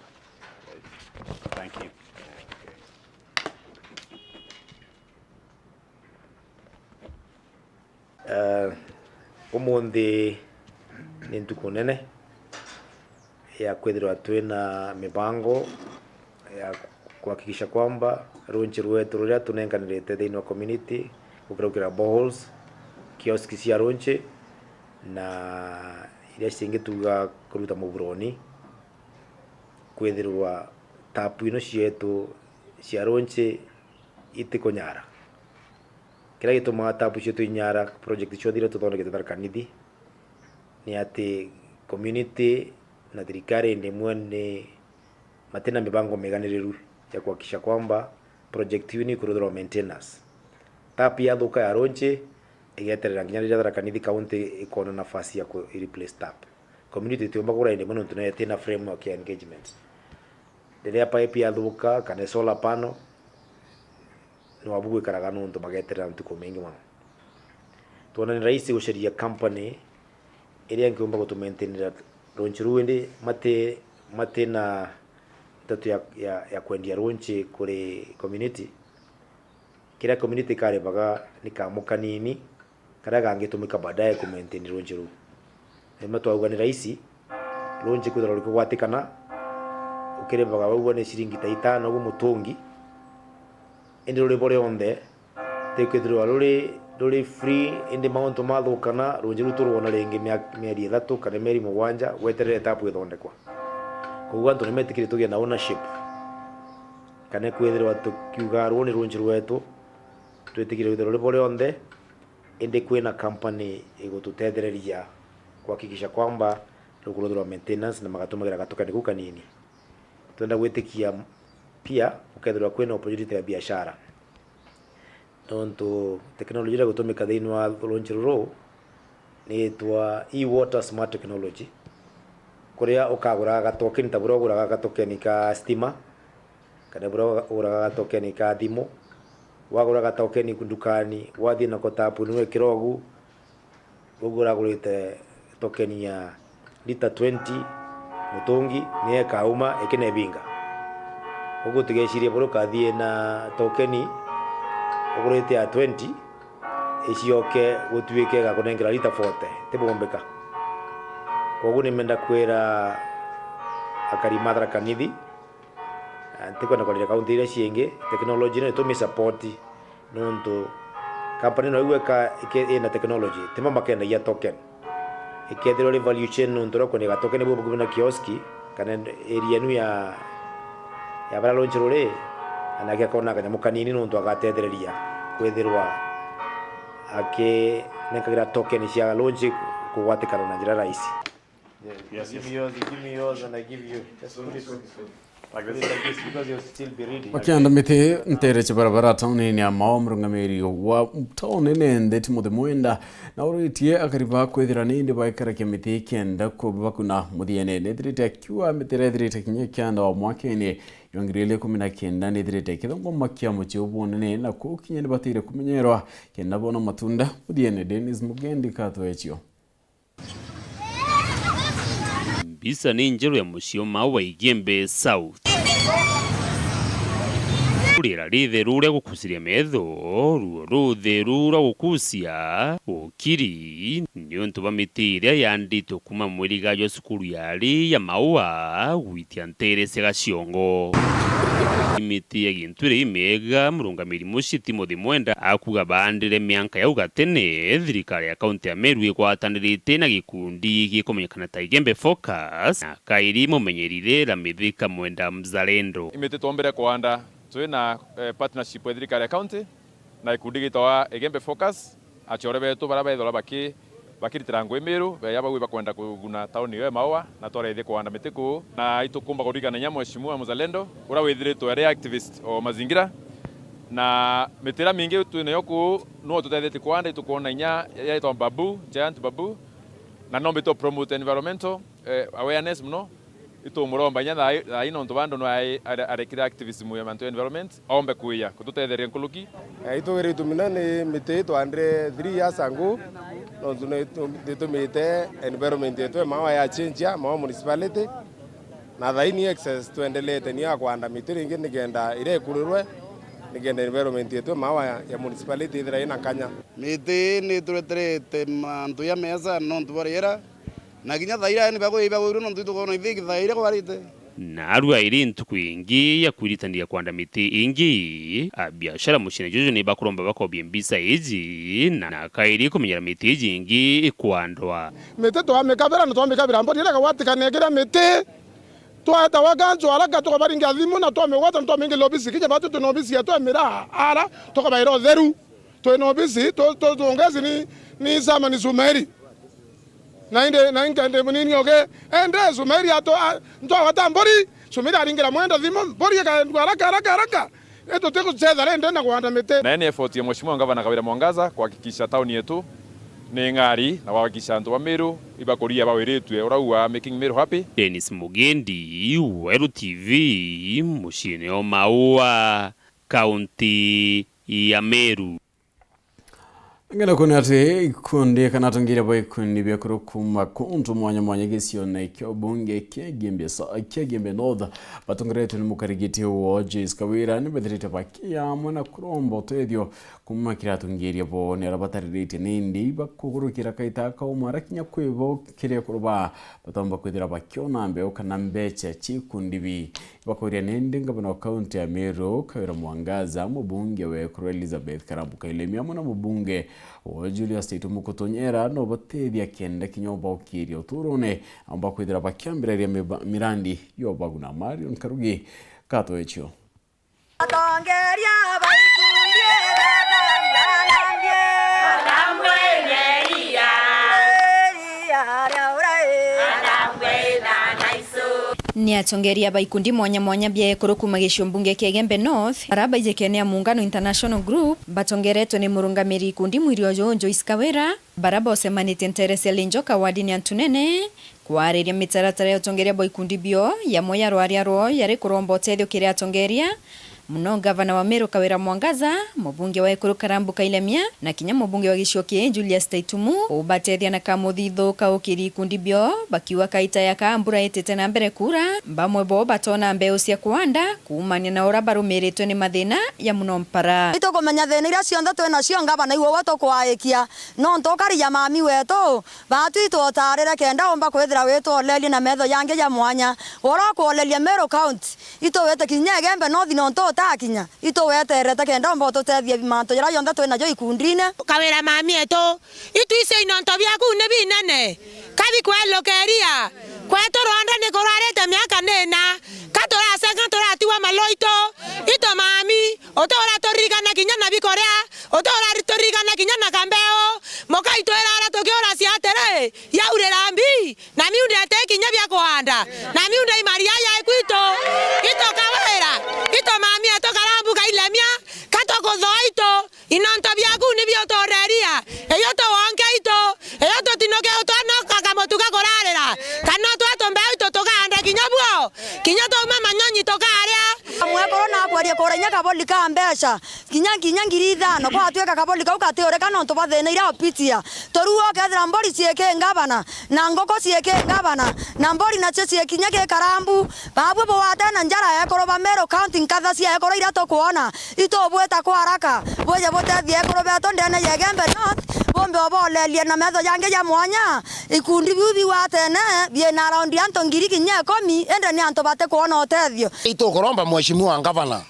Thank you. Eh, umunthi ni ntuku nene ya kwithirwa twina mibango ya kuhakikisha kwamba runchi rwetu ruria tunenkanirite thiini wa community, gukiraukira boreholes, kioski cia runchi, na iria cingi tuga kuruta muburoni, kwithirwa tapu ino cietu cia runchi itikunyara. Kiria gitumaga tapu cietu inyara project cionthe iria tuthondekete Tharaka Nithi ni ati community na thirikari indi imwe ni matina mibango miganiriru ya kuhakikisha kwamba project iu ni ikuruthirwa maintenance. Tap yathuka ya runchi igeterera nginya riria Tharaka Nithi County ikona nafasi ya ku replace tap. Community itiumba kugura indi imwe nontu nayo itina framework ya engagement. Riria pipe yathuka kana solar panel, ni wabu gwikaraga nontu bageterera ntuku mingi mono. Twona ni rahisi gucaria company iria ingiumba gutumaintainira runchi ruu, indi mati, mati na nteto ya, ya, ya kwendia runchi kuri community. Kiria community ikaribaga ni kamu kanini, karia gangitumika baadaye kumaintain runchi ruu. Rimwe twauga ni rahisi runchi kwithirwa rukigwatikana, ukiribaga wauga ni ciringi ta itano ugu mutungi, indi ruri bo rionthe tikwithirwa ruri, ruri free, indi mauntu mathukana, runchi ruu turwona ringi mia-, mieri ithatu kana mieri mugwanja gweterere tapu ithondekwa. Koguo antu nimetikire tugie na ownership, kana kwithirwa tukiuga ruu ni runchi rwetu, twitikire kwithirwa ruri bo rionthe, indi kwina company igututethereria kuhakikisha kwamba rukuruthirwa maintenance na magatumagira gatokeni kuu kanini. Twenda gwitikia pia gukethirwa kwina opportunity ya biashara, nontu teknoloji iria igutumika thiini wa runchi ruru ni yitwa e-water smart technology, kuria ukagura gatokeni ta buria uguraga gatokeni ka stima, kana buria uguraga gatokeni ka thimu. Wagura gatokeni ndukani, wathii nako tapu-ini wekira ugu, ugu uragurite tokeni ya lita twenty mutungi, niyo ikauma ikinebinga. Ugu utigecirie buria ukathii na tokeni ugurite ya twenty, icioke gutuike igakunengera lita forty, tibumbika. Koguo nimenda kwira akari ma Tharaka Nithi, ah, ntikwenda kwarira kaunti iria ciingi, teknoloji ino itumi support, nontu company ino igweka ike-, ina teknoloji, timo makendagia token. Ikethirwa ri value chain, nontu uria ukwendia gatoken bubukui na kioski, kana area inu ya, ya baria runchi ruri, Anake akona kanyamu kanini nontu agatethereria kwithirwa akinenkagira token cia launch kugwatikana na njira rahisi. Yes, yes, give me yours, give me yours, and I give you. Just put it, put it, put it. Like this. Put it like this because you'll still be reading. Bakianda miti ntere cia barabara taunini ya Maua, murungamiri wa tauni ni nthi Timothy Mwenda na uritie akari ba kwithira ni indi baikarakia miti kenda kubakuna muthiene. Nithirite akiuga miti iria ithirite kinya kianda wa mwakene ya ngiri igiri ikumi na kenda nithirite ikithongomakia mucii ubunene na kuu kinya nibatire kumenyerwa kenda bona matunda muthiene. Dennis Mugendi katwechio. Mbica ni njeru ya mucii o Maua Igembe South. Riera ritheru ria gukuciria metho, ruo rutheru rwa gukucia, ukiri, niuntu bwa miti iria yanditwe kuuma mwiriga jwa cukuru ya ari ya Maua gwitia ntere cia Gaciongo. Miti ya gintu iria imiega, murungamiri mucii Timothy Mwenda akuga baandire mianka yau gatene, thirikari ya kaunti ya Meru igwatanirite na gikundi gikumenyekana ta Igembe Focus, na kairi mumenyeri Rera Mithika Mwenda Mzalendo. Imiti twombire kuanda twi na, eh, partnership ya thirikari ya kaunti na gikundi gitawa Igembe Focus. Acore betu baria bethirwa baki-, bakiritira ngugi Miru, beya bau ibakwenda kuguna tauni iyo ya Maua, na twarethie kuanda miti kuu. Na itukumba kuririkana inya Mheshimiwa Mzalendo, uria withiritwe ari activist o mazingira. Na miti iria mingi twinayo kuu, no tutethetie kuanda, itukwona inya yaitwa bamboo, giant bamboo, na nombe tu promote environmental, eh, awareness mono. Itumuromba inya thaa i-, thaa ii nontu bandu nwe ai-, are-, arekire activism ya mantu ya environment, ombe kuija kututetheria nkuruki. Eh, itugire itu mina ni miti ii twandire three years ago, nontu ni itu-, nitumite environment yetu ya Maua ya change ya Maua municipality, na thaa ii ni excess twendelete ni ya kwanda miti ringi nikenda iria ikurirwe, nikenda environment yetu ya Maua ya, ya municipality ithira ina kanya. Miti ii ni itureterete mantu ja mesa nontu bwa riera, na kinya thaa iria ni bagwi-, ibagwirue nontu itukwona ithui thaa iria kwarite. Naarua iri ntuku ingi ya kwiritania kwanda miti ingi, abiashara muciine juju ni bakuromba bakobie mbica iji, na, na kairi kumenyera miti iji ingi ikwandwa. Miti twamikabira na twamikabira mbori iria kagwatikania kiria miti, twetawa kancu haraka tukabaringia thimu na twamigwata na twamingirira obisi kinya batu twina obisi yetu ya miraa ara tukabaira utheru. Twina obisi, tu-, tu-, tuongezi ni, ni Sama ni Sumairi. Na indi, na inke ndi munini oge, ende Sumairi ato, a, ntwagwata mbori, Sumairi aringira Mwenda thimu, mbori ikaendua haraka, haraka, haraka. Itu tigucetha rindi na gwanda miti. Na ni effort ya Mheshimiwa Gavana Kawira Mwangaza kuhakikisha tauni yetu ni ng'ari na kuhakikisha antu ba Meru ibakuria bawiritue, urauga making Meru happy. Dennis Mugendi, Weru T V, muciine o Maua, kaunti ya Meru. Ngenda kuona ati ikundi kana atongeria ba ikundi bia kuru kuuma kuntu mwanya mwanya gicione kia ubunge kia Igembe Sa-, kia Igembe North, batongeretwe ni mukarigiti wo Joyce Kawira, ni bethirite bakiamwe na kuromba utethio kuuma kiri atongeria bo ni aria batariritie nindi bakugurukira kaita kauma ara kinya kwi bo kiri akuru ba batomba kwithira bakiona mbeu kana mbecha cia ikundi bi. Bakauria nindi ngavana wa kaunti ya Meru, Kawira Mwangaza, mubunge wa Ekuru Elizabeth Karambu Kailemi, amwe na mubunge wa Julius Taitumuku Tonyera, no batethia kenda kinya ubaukiria uturone, amba kwithira bakiambiriria miba-, mirandi yobaguna. Marion Karugi, Kato Echio. Atongeria ba ikundi iria Ni atongeria ba ikundi mwanya mwanya bia ekuru kuuma gicigo mbunge kia Igembe North, baria baijikene ya Muungano International Group, batongeretwe ni murungamiri ikundi mwiri uju Joyce Kawira, baria bocemanitie ntere cia Linjoka wardini ya Ntunene, kwariria mitaratara ya utongeria bwa ikundi bio, yamo ya rwaria rwao yari kuromba utethio kiri atongeria, muno ngavana wa Meru Kawira Mwangaza, mubunge wa ekuru Karambu Kailemia, na kinya mubunge wa gicigo kii Julius Taitumu, ubatethia na kamuthithu ka ukiri ikundi bio, bakiuga kaita ya ka mbura itite na mbere kuura, bamwe bo batona mbeu cia kuanda, kuumania na uria barumiritwe ni mathina ya muno mpara. Itukumenya thina iria cionthe twi nacio, ngavana iwe we tukwaikia, nontu ukari ja mami wetu, baatu itwotarire kenda umba kwithira witwolerie na metho jangi ja mwanya, uria ukwolerie Meru County. Ituwite kinya Igembe North nontu utakinya, ituweterete kenda umba ututethia mantu jaria jonthe twi najo ikundine. Kawira mami etu, itu icio inonto biaku ni binene. Kabi kwelukeria. Kwetu rwanda ni kurarite miaka nina. Ka turasenga turatigwa maloito. Itu mami. Uti uraturirikana kinya na bikoria, uti uraturirikana kinya na kambeo. Muka itwiraara tukiuracia atiri, yaurira mbi, na miunda iti kinya bia kuanda, na miunda imaria ya ikwitu. Itu kawira, itu mami etu karambu kailemia, ka tukuthoa itu, inonto biaku ni biutureria, iyo tuwonke itu, iyo tutinuke utwana kakamutu ga kurarira, kana utwa tumbeu itu tukaanda kinya buo, kinya twauma manyonyi tukaria. Mwekuru nakweria kura inya kaburi ka mbeca, kinya, kinya ngiri ithano, gwatuika kaburi kau gatiurika nontu bwa thina iria upitia. Turuo ukethira mburi ciiki ngavana, na nguku ciiki ngavana, na mburi nacio ciiki kinya ki karambu. Babue bugwate na njara ekuru ba Meru County, nkatha cia ekuru iria tukwona, itubwita kwa haraka, buje butethie ekuru betu ndene ya Igembe North, bumbe obolerie na metho jangi ja mwanya. Ikundi biu bigwatene biina around antu ngiri kinya ikumi, indi ni antu batikwona utethio. Itukuromba Mheshimiwa Ngavana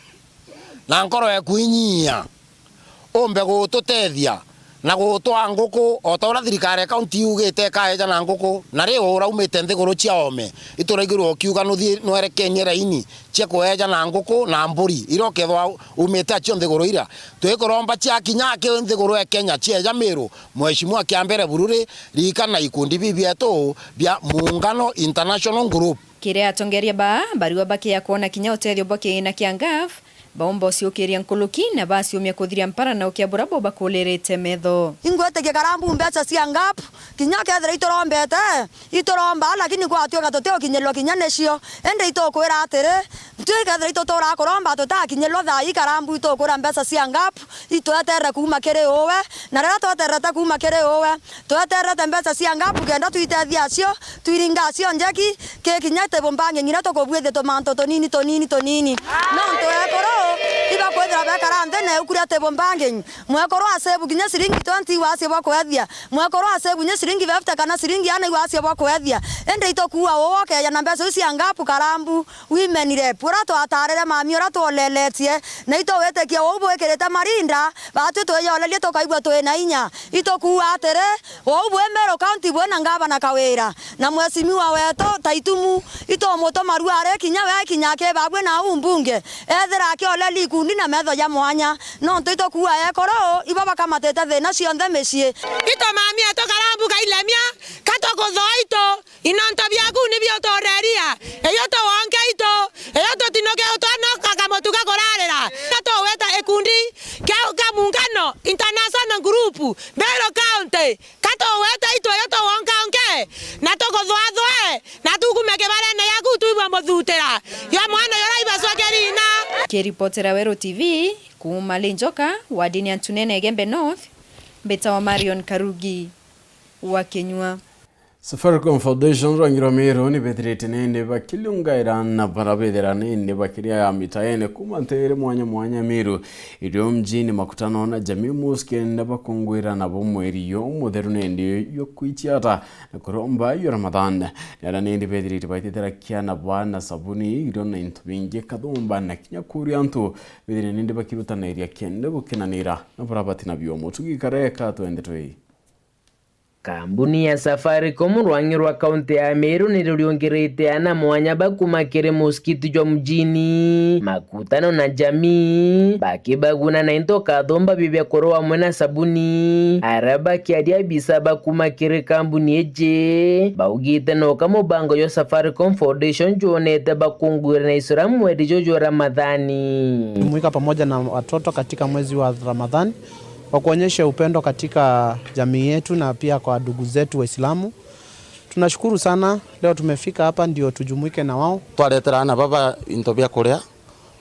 na nkoro eku inyia, umbe gututethia na gutwaa nguku, o ta uria thirikari ya kaunti yugite ikaeja na nguku, na riu uraumite nthiguru cia oome, ituraigirwe ukiuga nuthii nwerekenie raini cia kueja na nguku na mburi, iria ukethwa umite acio nthiguru iria. Twikuromba cia kinya aki nthiguru e Kenya, cieja Miru, Mheshimiwa Kiambere Bururi, ririkana ikundi biu bietu bia Muungano International Group. Kiri atongeria baa, barua bakia kwona kinya utethio bwa kiina kia NGAAF, baumba uciukiria nkuruki na baciumia kuthiria mpara na ukia buria bubakulirite metho. Ingwitikia karambu mbeca cia NGAAF, kinya kethira iturombete, ituromba, lakini gwatuika tutiukinyirwa kinya nicio. Indi itukwira atiri, tui kethira itutura kuromba, tutakinyirwa thaa ii karambu, itukwira mbeca cia NGAAF itweterere kuuma kiri uwe, na riria twetererete kuuma kiri uwe, twetererete mbeca cia NGAAF kenda twitethia acio, twiringa acio njeki, ki kinya table banking iria tukubwithia tumantu tunini, tunini, tunini. Nontu ekuru ibakwithira bekara nthi na iu kuria table banking. Mwekuru asevu kinya ciringi twenty iwacia bwa kwethia. Mwekuru asevu kinya ciringi fifty kana ciringi ana iwacia bwa kwethia. Indi itukuua uu ukeeja na mbeca iu cia NGAAF karambu. Women rep, uria twatarire mami, uria twoleletie, na itugwitikia uu bwikirite marinda, batwi twiyolerie tukaigua twi na inya. Itukuuga atiri, uu bwi Meru County bwi na ngavana Kawira, na mheshimiwa wetu Taitumu, itumutuma rua ari kinya we akinya akibabue na uu mbunge, ethira akioleli ikundi na metho ja mwanya, nontu itukuuga ekuru ibo bakamatite thina cionthe micii. Itu mami etu karambu kailemia, ka tukuthoa itu. Inonto biaku ni biutureria, iyo tuwonke itu, iyo tutinuke utwana kakamutu ga kurarira. Na tuweta ikundi kia, kia Muungano International Group, Meru County, ka tuweta itu iyo tuwonkaonke, na tukuthwathwe, na tukume kibarene yaku twibwe muthutira. Yo mwana yora ibacwa kirina. Kiripotera Weru T V, kuuma Linjoka, wadini ya Ntunene Igembe North, mbitawa Marion Karugi wa Kinyua. Safaricom Foundation rwangi rwa Meru ni bethirite nindi bakiliungaira na bara bethira nindi bakiria ya mitaene kuuma nteere mwanya mwanya Meru, irio mjini, makutano na jamii mosque, nda bakungwira nabo mweri yo mutheru nindi yo kwichiata na kuromba yo Ramadhan. Nera nindi bethirite baititira kiana bana sabuni, irio na into bingi kathumba na kinya kuria antu bethire nindi bakirutaniria kende gukenanira na bara bati nabio. Mutugi kareka twende twi. Kambuni ya Safaricom rwang'i rwa kaunti ya Meru ni ruriungirite ana mwanya ba kuuma kiri musikiti jwa mjini, makutano na jamii, bakibaguna na into kathumba bibia kuru amwe na sabuni. Aria bakiaria abisa ba kuuma kiri kambuni iji, baugite noka mubango jwa Safaricom Foundation jwonete bakungwira na Islamu mweri juju jwa Ramadhani. Jumuika pamoja na watoto katika mwezi wa Ramadhani. Kwa kuonyesha upendo katika jamii yetu na pia kwa ndugu zetu Waislamu. Tunashukuru sana, leo tumefika hapa ndio tujumuike na wao. Twaretera ana baba into bia kuria,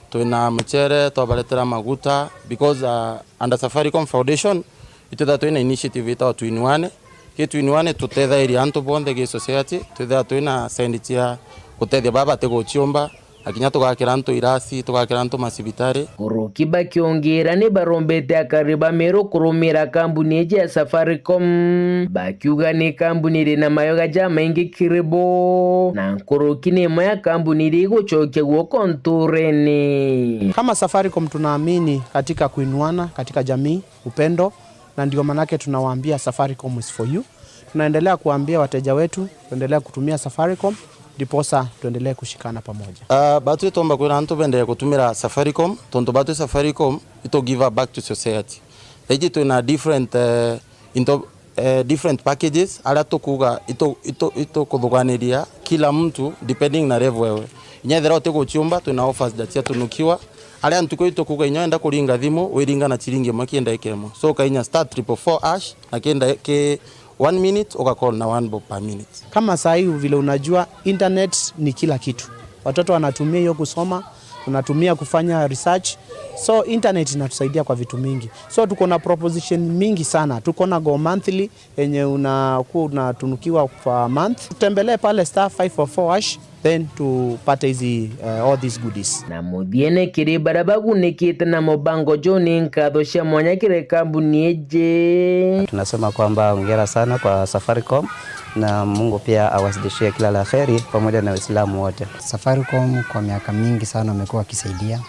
twina muchere, twabaretera maguta, because, uh, under Safaricom Foundation, itwitha twina initiative itagwo Twin One. Ki Twin One tutethairia antu bonthe gi society, twitha twina sendi cia gutethia baba batiguciumba, na kinya tugakira antu irasi, tugakira antu macibitari. Nkuruki bakiungira ni barombete akari ba Meru kurumira kambuni iji ya Safaricom, bakiuga ni kambuni iri na mayoga jamaingi kiri bo, na nkuruki ni imwe ya kambuni iria igucokia guoko nturene. Kama Safaricom tunaamini katika kuinuana katika jamii, upendo, na ndio manake tunawaambia Safaricom is for you. Tunaendelea kuambia wateja wetu, tuendelea kutumia Safaricom. Ndiposa tuendelee kushikana pamoja. Ah, batwi twomba kwira antu bendee kutumira Safaricom, tontu batwi Safaricom itu give back to society. Thaiji twina different, eh, into, eh, different packages, aria tukuga itu, itu, itukuthuganiria kila mtu depending na level ewe. Inya ethira utiguciumba, twina offers ja cia tunukiwa, aria ntuku itukuga inya wenda kuringa thimu, wiringa na chiringi imwe ki ndagika imwe. So ukainya star triple four hash, na ki nda-, ki one minute, uga call na one bob per minute. Kama saa hii vile unajua, internet ni kila kitu. Watoto wanatumia hiyo kusoma, tunatumia kufanya research. So internet inatusaidia kwa vitu mingi. So tuko na proposition mingi sana. Tuko na Go Monthly yenye unakuwa unatunukiwa per month. Tutembelee pale star five four four hash, then tupate hizi, eh, all these goodies. Na muthiene kiri baria bagunikite na mubango juu, ni nkatho cia mwanya kiri kambuni iji. Tunasema kwamba hongera sana kwa Safaricom na Mungu pia awazidishie kila la kheri pamoja na Waislamu wote. Safaricom kwa miaka mingi sana wamekuwa wakisaidia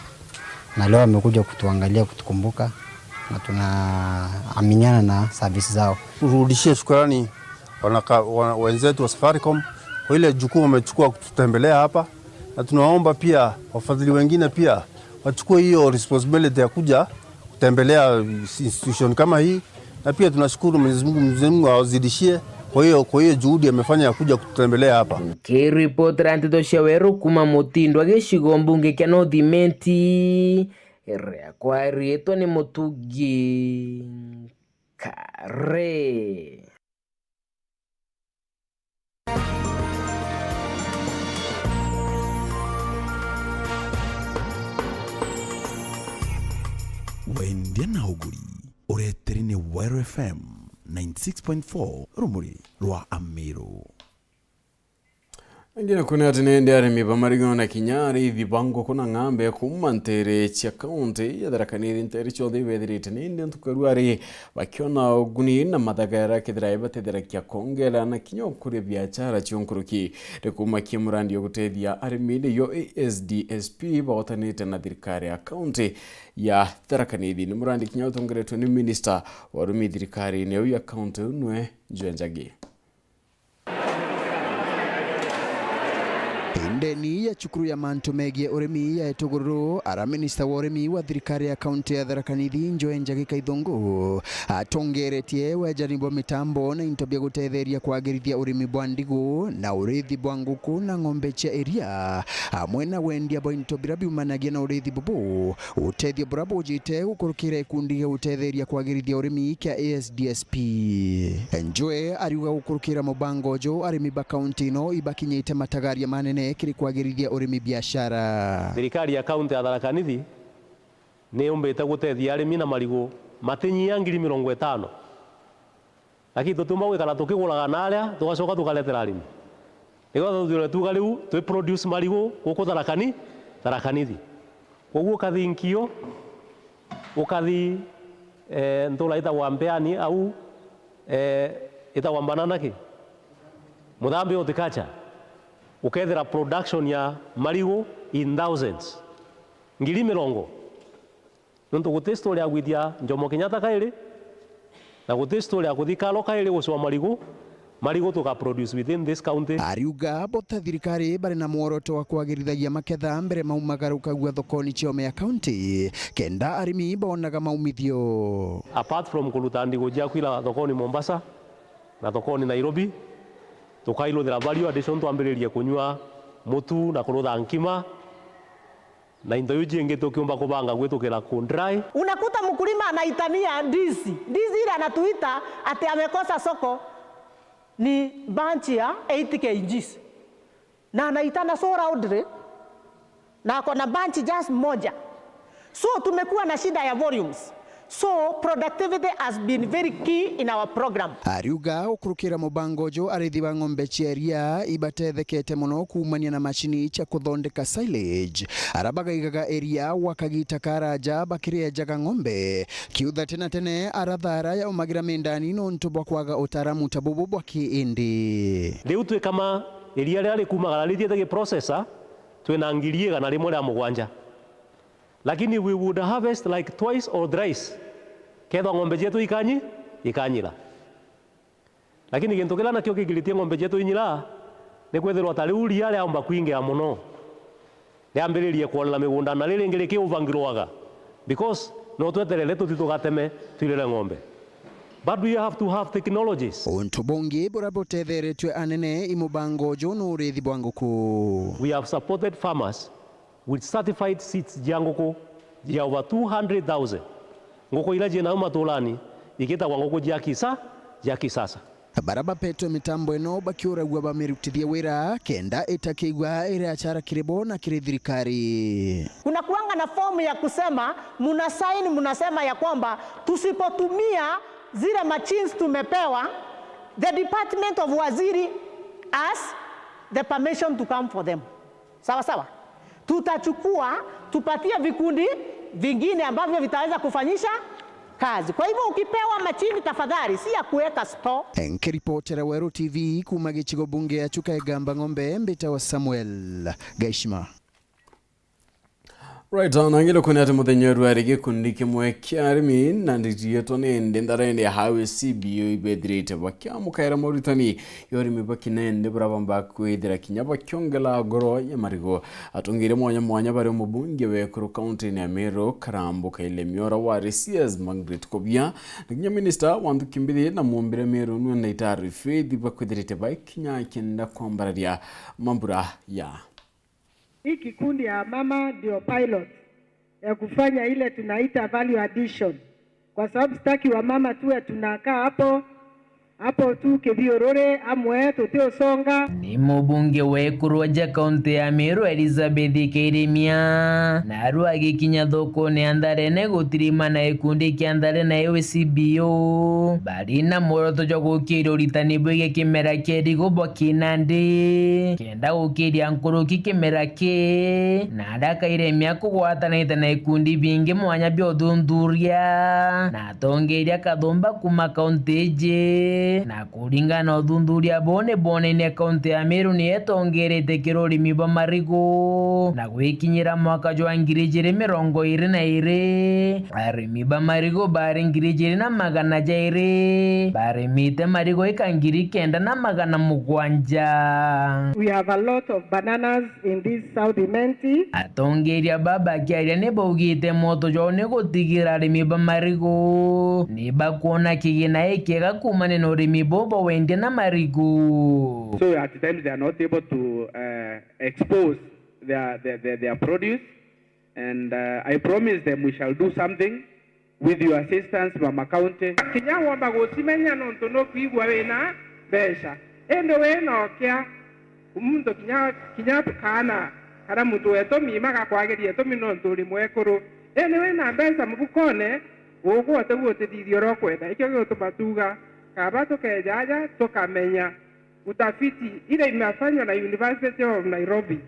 na leo wamekuja kutuangalia, kutukumbuka na tunaaminiana na service zao. Turudishie shukrani wanaka-, wa-, wenzetu wa Safaricom kwa ile jukumu wamechukua kututembelea hapa, na tunaomba pia wafadhili wengine pia wachukue hiyo responsibility ya kuja kutembelea institution kama hii, na pia tunashukuru Mwenyezi Mungu, Mwenyezi Mungu awazidishie kwa hiyo, kwa hiyo juhudi amefanya ya kuja kututembelea hapa. Nkiripotera nteto cia weru kuuma Mutindwa gicigo mbunge kia North Imenti, riakwa riitwa ni Mutugi Kare. Wendia na uguri, ureteri ni Weru F M ninety six point four, rumuri rwa Amiru. Ingi naku ni ati ni indi arimi ba marigu na kinya ariithi ba nguku na ng'ambe kuuma nteere cia kaunti ya Tharaka Nithi, nteere cionthe ibethirite ni indi ntuku ya ruari bakiona uguni na mathagara kethira ibatetheragia kwongera na kinya ukuria biachara cio nkuruki. Rikuuma kia murandi o gutethia arimi niyo A S D S P bagotanite na thirikari ya kaunti ya Tharaka Nithi. Ni murandi kinya utongeretwe ni minista wa urimi thirikarine iu ya kaunti, u nwe Njue Njagi. Ndeni ya cukuru ya mantu megie urimi ya Itugururu, ara minista wa urimi wa thirikari ya kaunti ya Tharaka Nithi, Njue Njagi Kaithungu, atongeretie wejani bwa mitambo na into bia gutetheria kwagirithia urimi bwa ndigu na uriithi bwa nguku na ng'ombe cia iria, amwe na wendia bwa into biria biumanagia na uriithi bubu. Utethio buria bujite gukurukira gikundi gia gutetheria kwagirithia urimi kia A S D S P. Njue ariuga gukurukira mubango uju, arimi ba kaunti ino ibakinyite matagaria manene kiri kwagirithia urimi biashara. Thirikari ya kaunti ya Tharaka Nithi ni yumbite gutethia arimi na marigu matinyia ngiri mirongo itano. Lakini tutiumba gwikara tukiguraga na aria, tugacoka tukaretera arimi. Nigetha tuthire tuuga riu twi produce marigu guku Tharaka Ni-, Tharaka Nithi. Koguo ukathi Nkio, ukathi, eh, ntura itagwa Mbeani au, eh, itagwa Mbanana ki? Muthambi Horticulture, ukethira production ya marigu in thousands. Ngiri mirongo. Nontu guti story ya gwithia Jomo Kenyatta kairi, na guti story ya kuthi Karo kairi gucwa marigu, marigu tuka produce within this county. Ariuga bo ta thirikari bari na mworoto wa kwagirithagia maketha mbere maumagaruka gua thokoni cia ome ya county, kenda arimi bonaga maumithio. Apart from kuruta ndigu cia kwira thokoni Mombasa na thokoni Nairobi, tukairuthira value addition twambiririe kunyua mutu na kurutha nkima. Na into iu jingi tukiumba kubanga gwitukira ku dry. Unakuta mkulima anaitania ndizi. Ndizi ile anatuita ati amekosa soko ni bunch ya eighty K Gs. Na anaitana so loudly, na ako na bunch just moja. So tumekuwa na shida ya volumes. So, productivity has been very key in our program. Ariuga gukurukira mubango uju, arithi ba ng'ombe cia iria ibatethekete mono kuumania na macini cia kuthondeka silage. Ara bagaigaga iria gwa kagita karaja bakiriejaga ng'ombe. Kiutha tene na tene, ara thaara yaumagira mindani nontu bwa kwaga utaaramu ta bubu bwa kiindi. Riu twikama iria riria rikumagara rithiite gi processor, twina ngiri igana rimwe ria mugwanja. Lakini we would harvest like twice or thrice kethwa ng'ombe cietu ikanyi-, ikanyira. Lakini gintu kiria nakio kigiritie ng'ombe cietu inyira Nikwithirwa ta riu ria riaumba kwingia mono, riambiririe kworera migunda, na riri ringi rikiuvangirwaga, because no tweterere tuti tugateme twirire ng'ombe. But we have to have technologies. Untu bungi buria butetheretue anene i mubango uju ni uriithi bwa nguku. We have supported farmers with certified seeds cia nguku cia over two hundred thousand. Nguku iria ciinau maturani igitagwa nguku cia kisa-, cia kisasa. Baria bapetwe mitambo ino bakiuragua bamirutithie wira kenda itakiigua iri achara kiri bo na kiri thirikari. Kuna kuanga na fomu ya kusema, muna sign, munasema ya kwamba tusipotumia zile machines tumepewa, the department of waziri has the permission to come for them. Sawa sawa. Tutachukua, tupatie vikundi vingine ambavyo vitaweza kufanyisha kazi. Kwa hivyo ukipewa machine, tafadhali, si ya kuweka store. Nkiripotera Weru T V kuuma gicigo bunge ya Chuka Igamba Ng'ombe, mbitawa Samuel Gaishima. Right, na ngire kwona ati muthenya uyu ari gikundi kimwe kia arimi na nditi yetu ni ndi ndarene ya Highway C B O ibethirite bakiamukaira moritani ya urimi ba kinende buria bamba kwithira kinya bakiongela ngoro ya marigu. Atongeria mwanya mwanya bari mubunge wa ekuru kaunti-ini ya Meru, Karambu Kaile Miora, wari C S Margaret Kobia, na kinya minista wa nthuki mbithi na mumbire Meru nwe Ndaitari Faith bakwithirite baikinya kenda kwambararia mambura ya. Hii kikundi ya mama ndio pilot ya kufanya ile tunaita value addition, kwa sababu sitaki wamama tuwe tunakaa hapo hapo tu kithiururi amwe tutiusonga. Ni mubunge wa ekuru aja kaunti ya Meru Elizabeth Kairimia, naru agikinya thokone ya Ntharene gutirima na gikundi kia Ntharene Highway C B O, bari na mworoto jwa gukiria uritani bwigii kimera kia irigu bwa kinandi, kenda gukiria nkuruki kimera kii, na aria Kairimia kugwatanite na ikundi bingi mwanya bia uthuthuria, na atongeria kathumba kuuma kaunti iji, na kuringana na uthuthuria buu ni bwonene kaunti ya Meru ni itongerete kiri urimi bwa marigu, na gwikinyira mwaka jwa ngiri ijiri mirongo iri na iri, arimi ba marigu bari ngiri ijiri na magana jairi barimite marigu ika ngiri kenda na magana mugwanja. We have a lot of bananas in this South Imenti. Atongeria baba bakiaria ni baugite mwoto jwao ni gutigira arimi ba marigu ni bakuona kigina ikiega kuumania na urimi buu bwa wendia na marigu. So at times they are not able to, uh, expose their, their, their, their produce. And, uh, I promise them we shall do something with your assistance, Mama County. Kinya womba gucimenya nontu nukwigua wina mbeca, indi wina ukia, muntu kinya, kinya kaana kana muntu wetumi magakwagiria itumi nontu uri mwekuru, indi wina mbeca mufukone, ugwe utigua utithithia uria ukwenda. Ikio gigutuma tuga, kaba tukeja aja tukamenya utafiti ile imefanywa na University of Nairobi,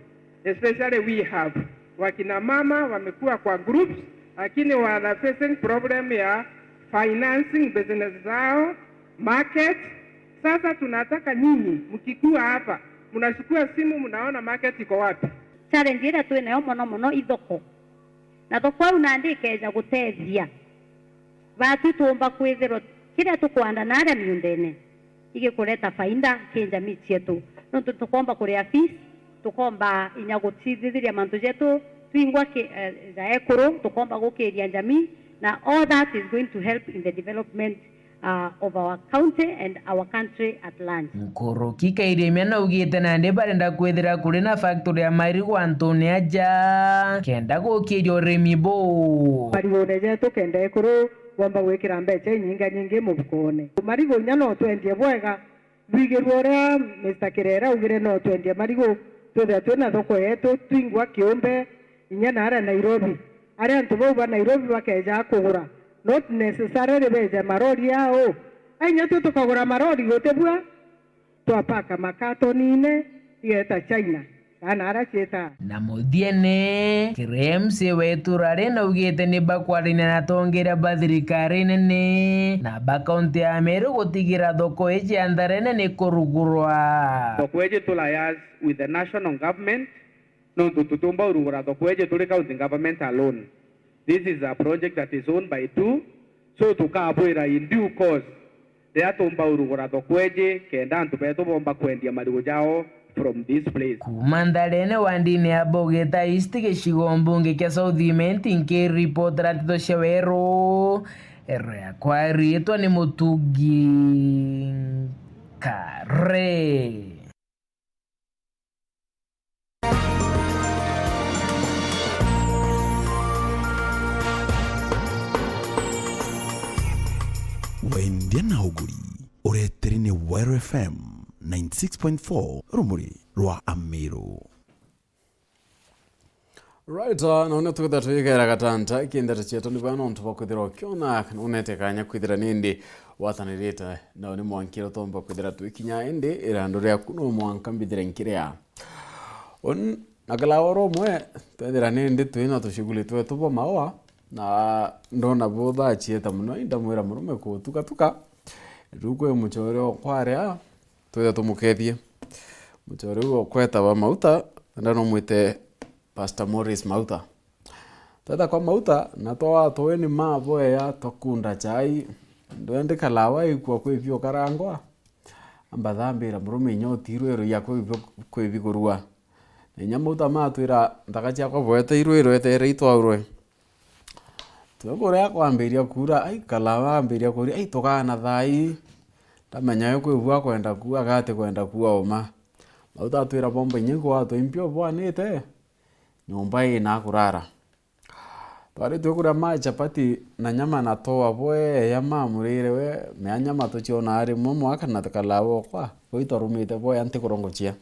especially we have wakina mama wamekuwa kwa groups, lakini wana facing problem ya financing business zao, market. Sasa tunataka nyinyi mkikuwa hapa, mnachukua simu, mnaona market iko wapi. Challenge iria twinayo mono mono i thoko. Na thoko iu nandi ikeeja gutethia, baatwi tuumba kwithirwa kiria tukwanda naaria miundene igikureta faida ki njamii cietu, nontu tukoomba kuria fees, tukoomba inya gucithithiria mantu jetu twingwa ki, eh, ja ekuru, tukoomba gukiria njamii, na all that is going to help in the development uh, of our county and our country at large. Nkuruki Kairimia naugite nandi barenda kwithira kuri na factory ya marigu antune aja kenda gukiria urimi buu. Marigune jetu kenda ekuru bomba gwikira mbeca inyinga nyingi mufukone. Marigu inya no twendie bwega, bwigirwe uria Mister Kirera augire no twendie marigu, twithira twina thoko yetu twingwa kiumbe, inya naaria Nairobi, aria antu bau ba Nairobi bakeeja kugura, not necessarily beeja marori ao. A, inya twi tukagura marori guti bua, twapaka makatoni-ini, igeeta China, kana aria ciitaa. Na muthiene, Clems wetu rari naugite ni bakwarania na atongeria ba thirikari nene na ba kaunti ya Meru gutigira thoko iji ya Ntharene ni kurugurwa. Thoko iji tu liaise with the national government, nontu tutiumba urugura thoko iji turi county government alone. This is a project that is owned by two, so tukabwira in due course riria tuumba urugura thoko iji kenda antu betu boomba kwendia marigu jao from this place. Kuuma ntharene wandini ya Bogeta East, gicigo mbunge kia South Imenti, nkiripotera nteto cia weru, ero yakwa riitwa ni Mutugi Nkare. Wendia na uguri, ureteri ni Weru F M ninety six point four rumuri rwa Amiru. Right, uh, na uria twitha twigera gatanta ki ndeto cietu ni bwana untu bwa kwithira ukiona kana unete kanya kwithira nindi watanirite na uni mwankiro tomba kwithira twikinya indi irandu riaku no mwanka mbithire nkiria. Un-, na kila oro umwe twethira nindi twina tushuguli twetu bwa maua, na ndona buthachieta muno, indamwira murume kutukatuka, riu kwi muchore okwaria, twithe tumukethie. Muchore uyu okwetawa Mauta, enda no mwite Pastor Morris Mauta. Tweta kwa Mauta, na twa tweni ma boya twakunda chai, ndwendi kalawa ikua kwibi ukarangwa. Amba thambira murume inya utirwe iroia kwibi, kwibi kurua. Na inya Mauta matwira nthaka ciakwa bwete irwe irwetere itwaurwe. Twe kuria kwambiria kuura, ai, kalawa ambiria kuria, ai, tugaana thaa ii. Ndamenya we kwibua kwenda kuua, gati kwenda kuua uma. Mauta atwira bomba inya gwatwa impio bwanite, nyomba ina kurara. Twari twikuria ma chapati na nyama na toa bweya mamurire we, mea nyama tucionaa rimwe mwaka na kalawa okwa, kwi twarumite bweya ntikurongochia.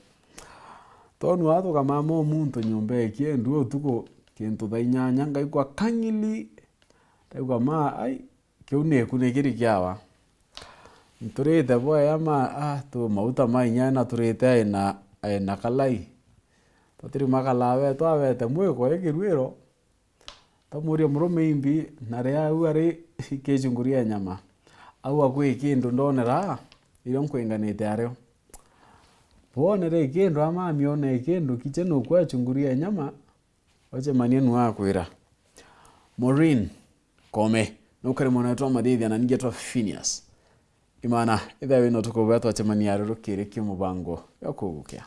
Twonua tukamama o muntu nyomba ikiendu utuku, kintu thaa inyanya ngaigua kang'ili, ndaigua ma, ai, kiu niku nikiri kiawa. Nturite bweya ma, ah, tu mauta ma inya na turite aina, aina kalai. Twatiri makala wetu awete mwiko ikirwiro. Tamuria murume imbi, na ria au ari kichunguria nyama. Au akwi kindu ndonera, irio nkwinganite ario. Wonere kindu ama amione kindu kiche nukwa chunguria nyama, ochemanie nu akwira. Maureen Kome, nukari mwana wetu wa Mathithia na ningi etwa Phineas. Imana, ithe wina utuku bwa twachemania ario rukiri ki mubango ya kugukia.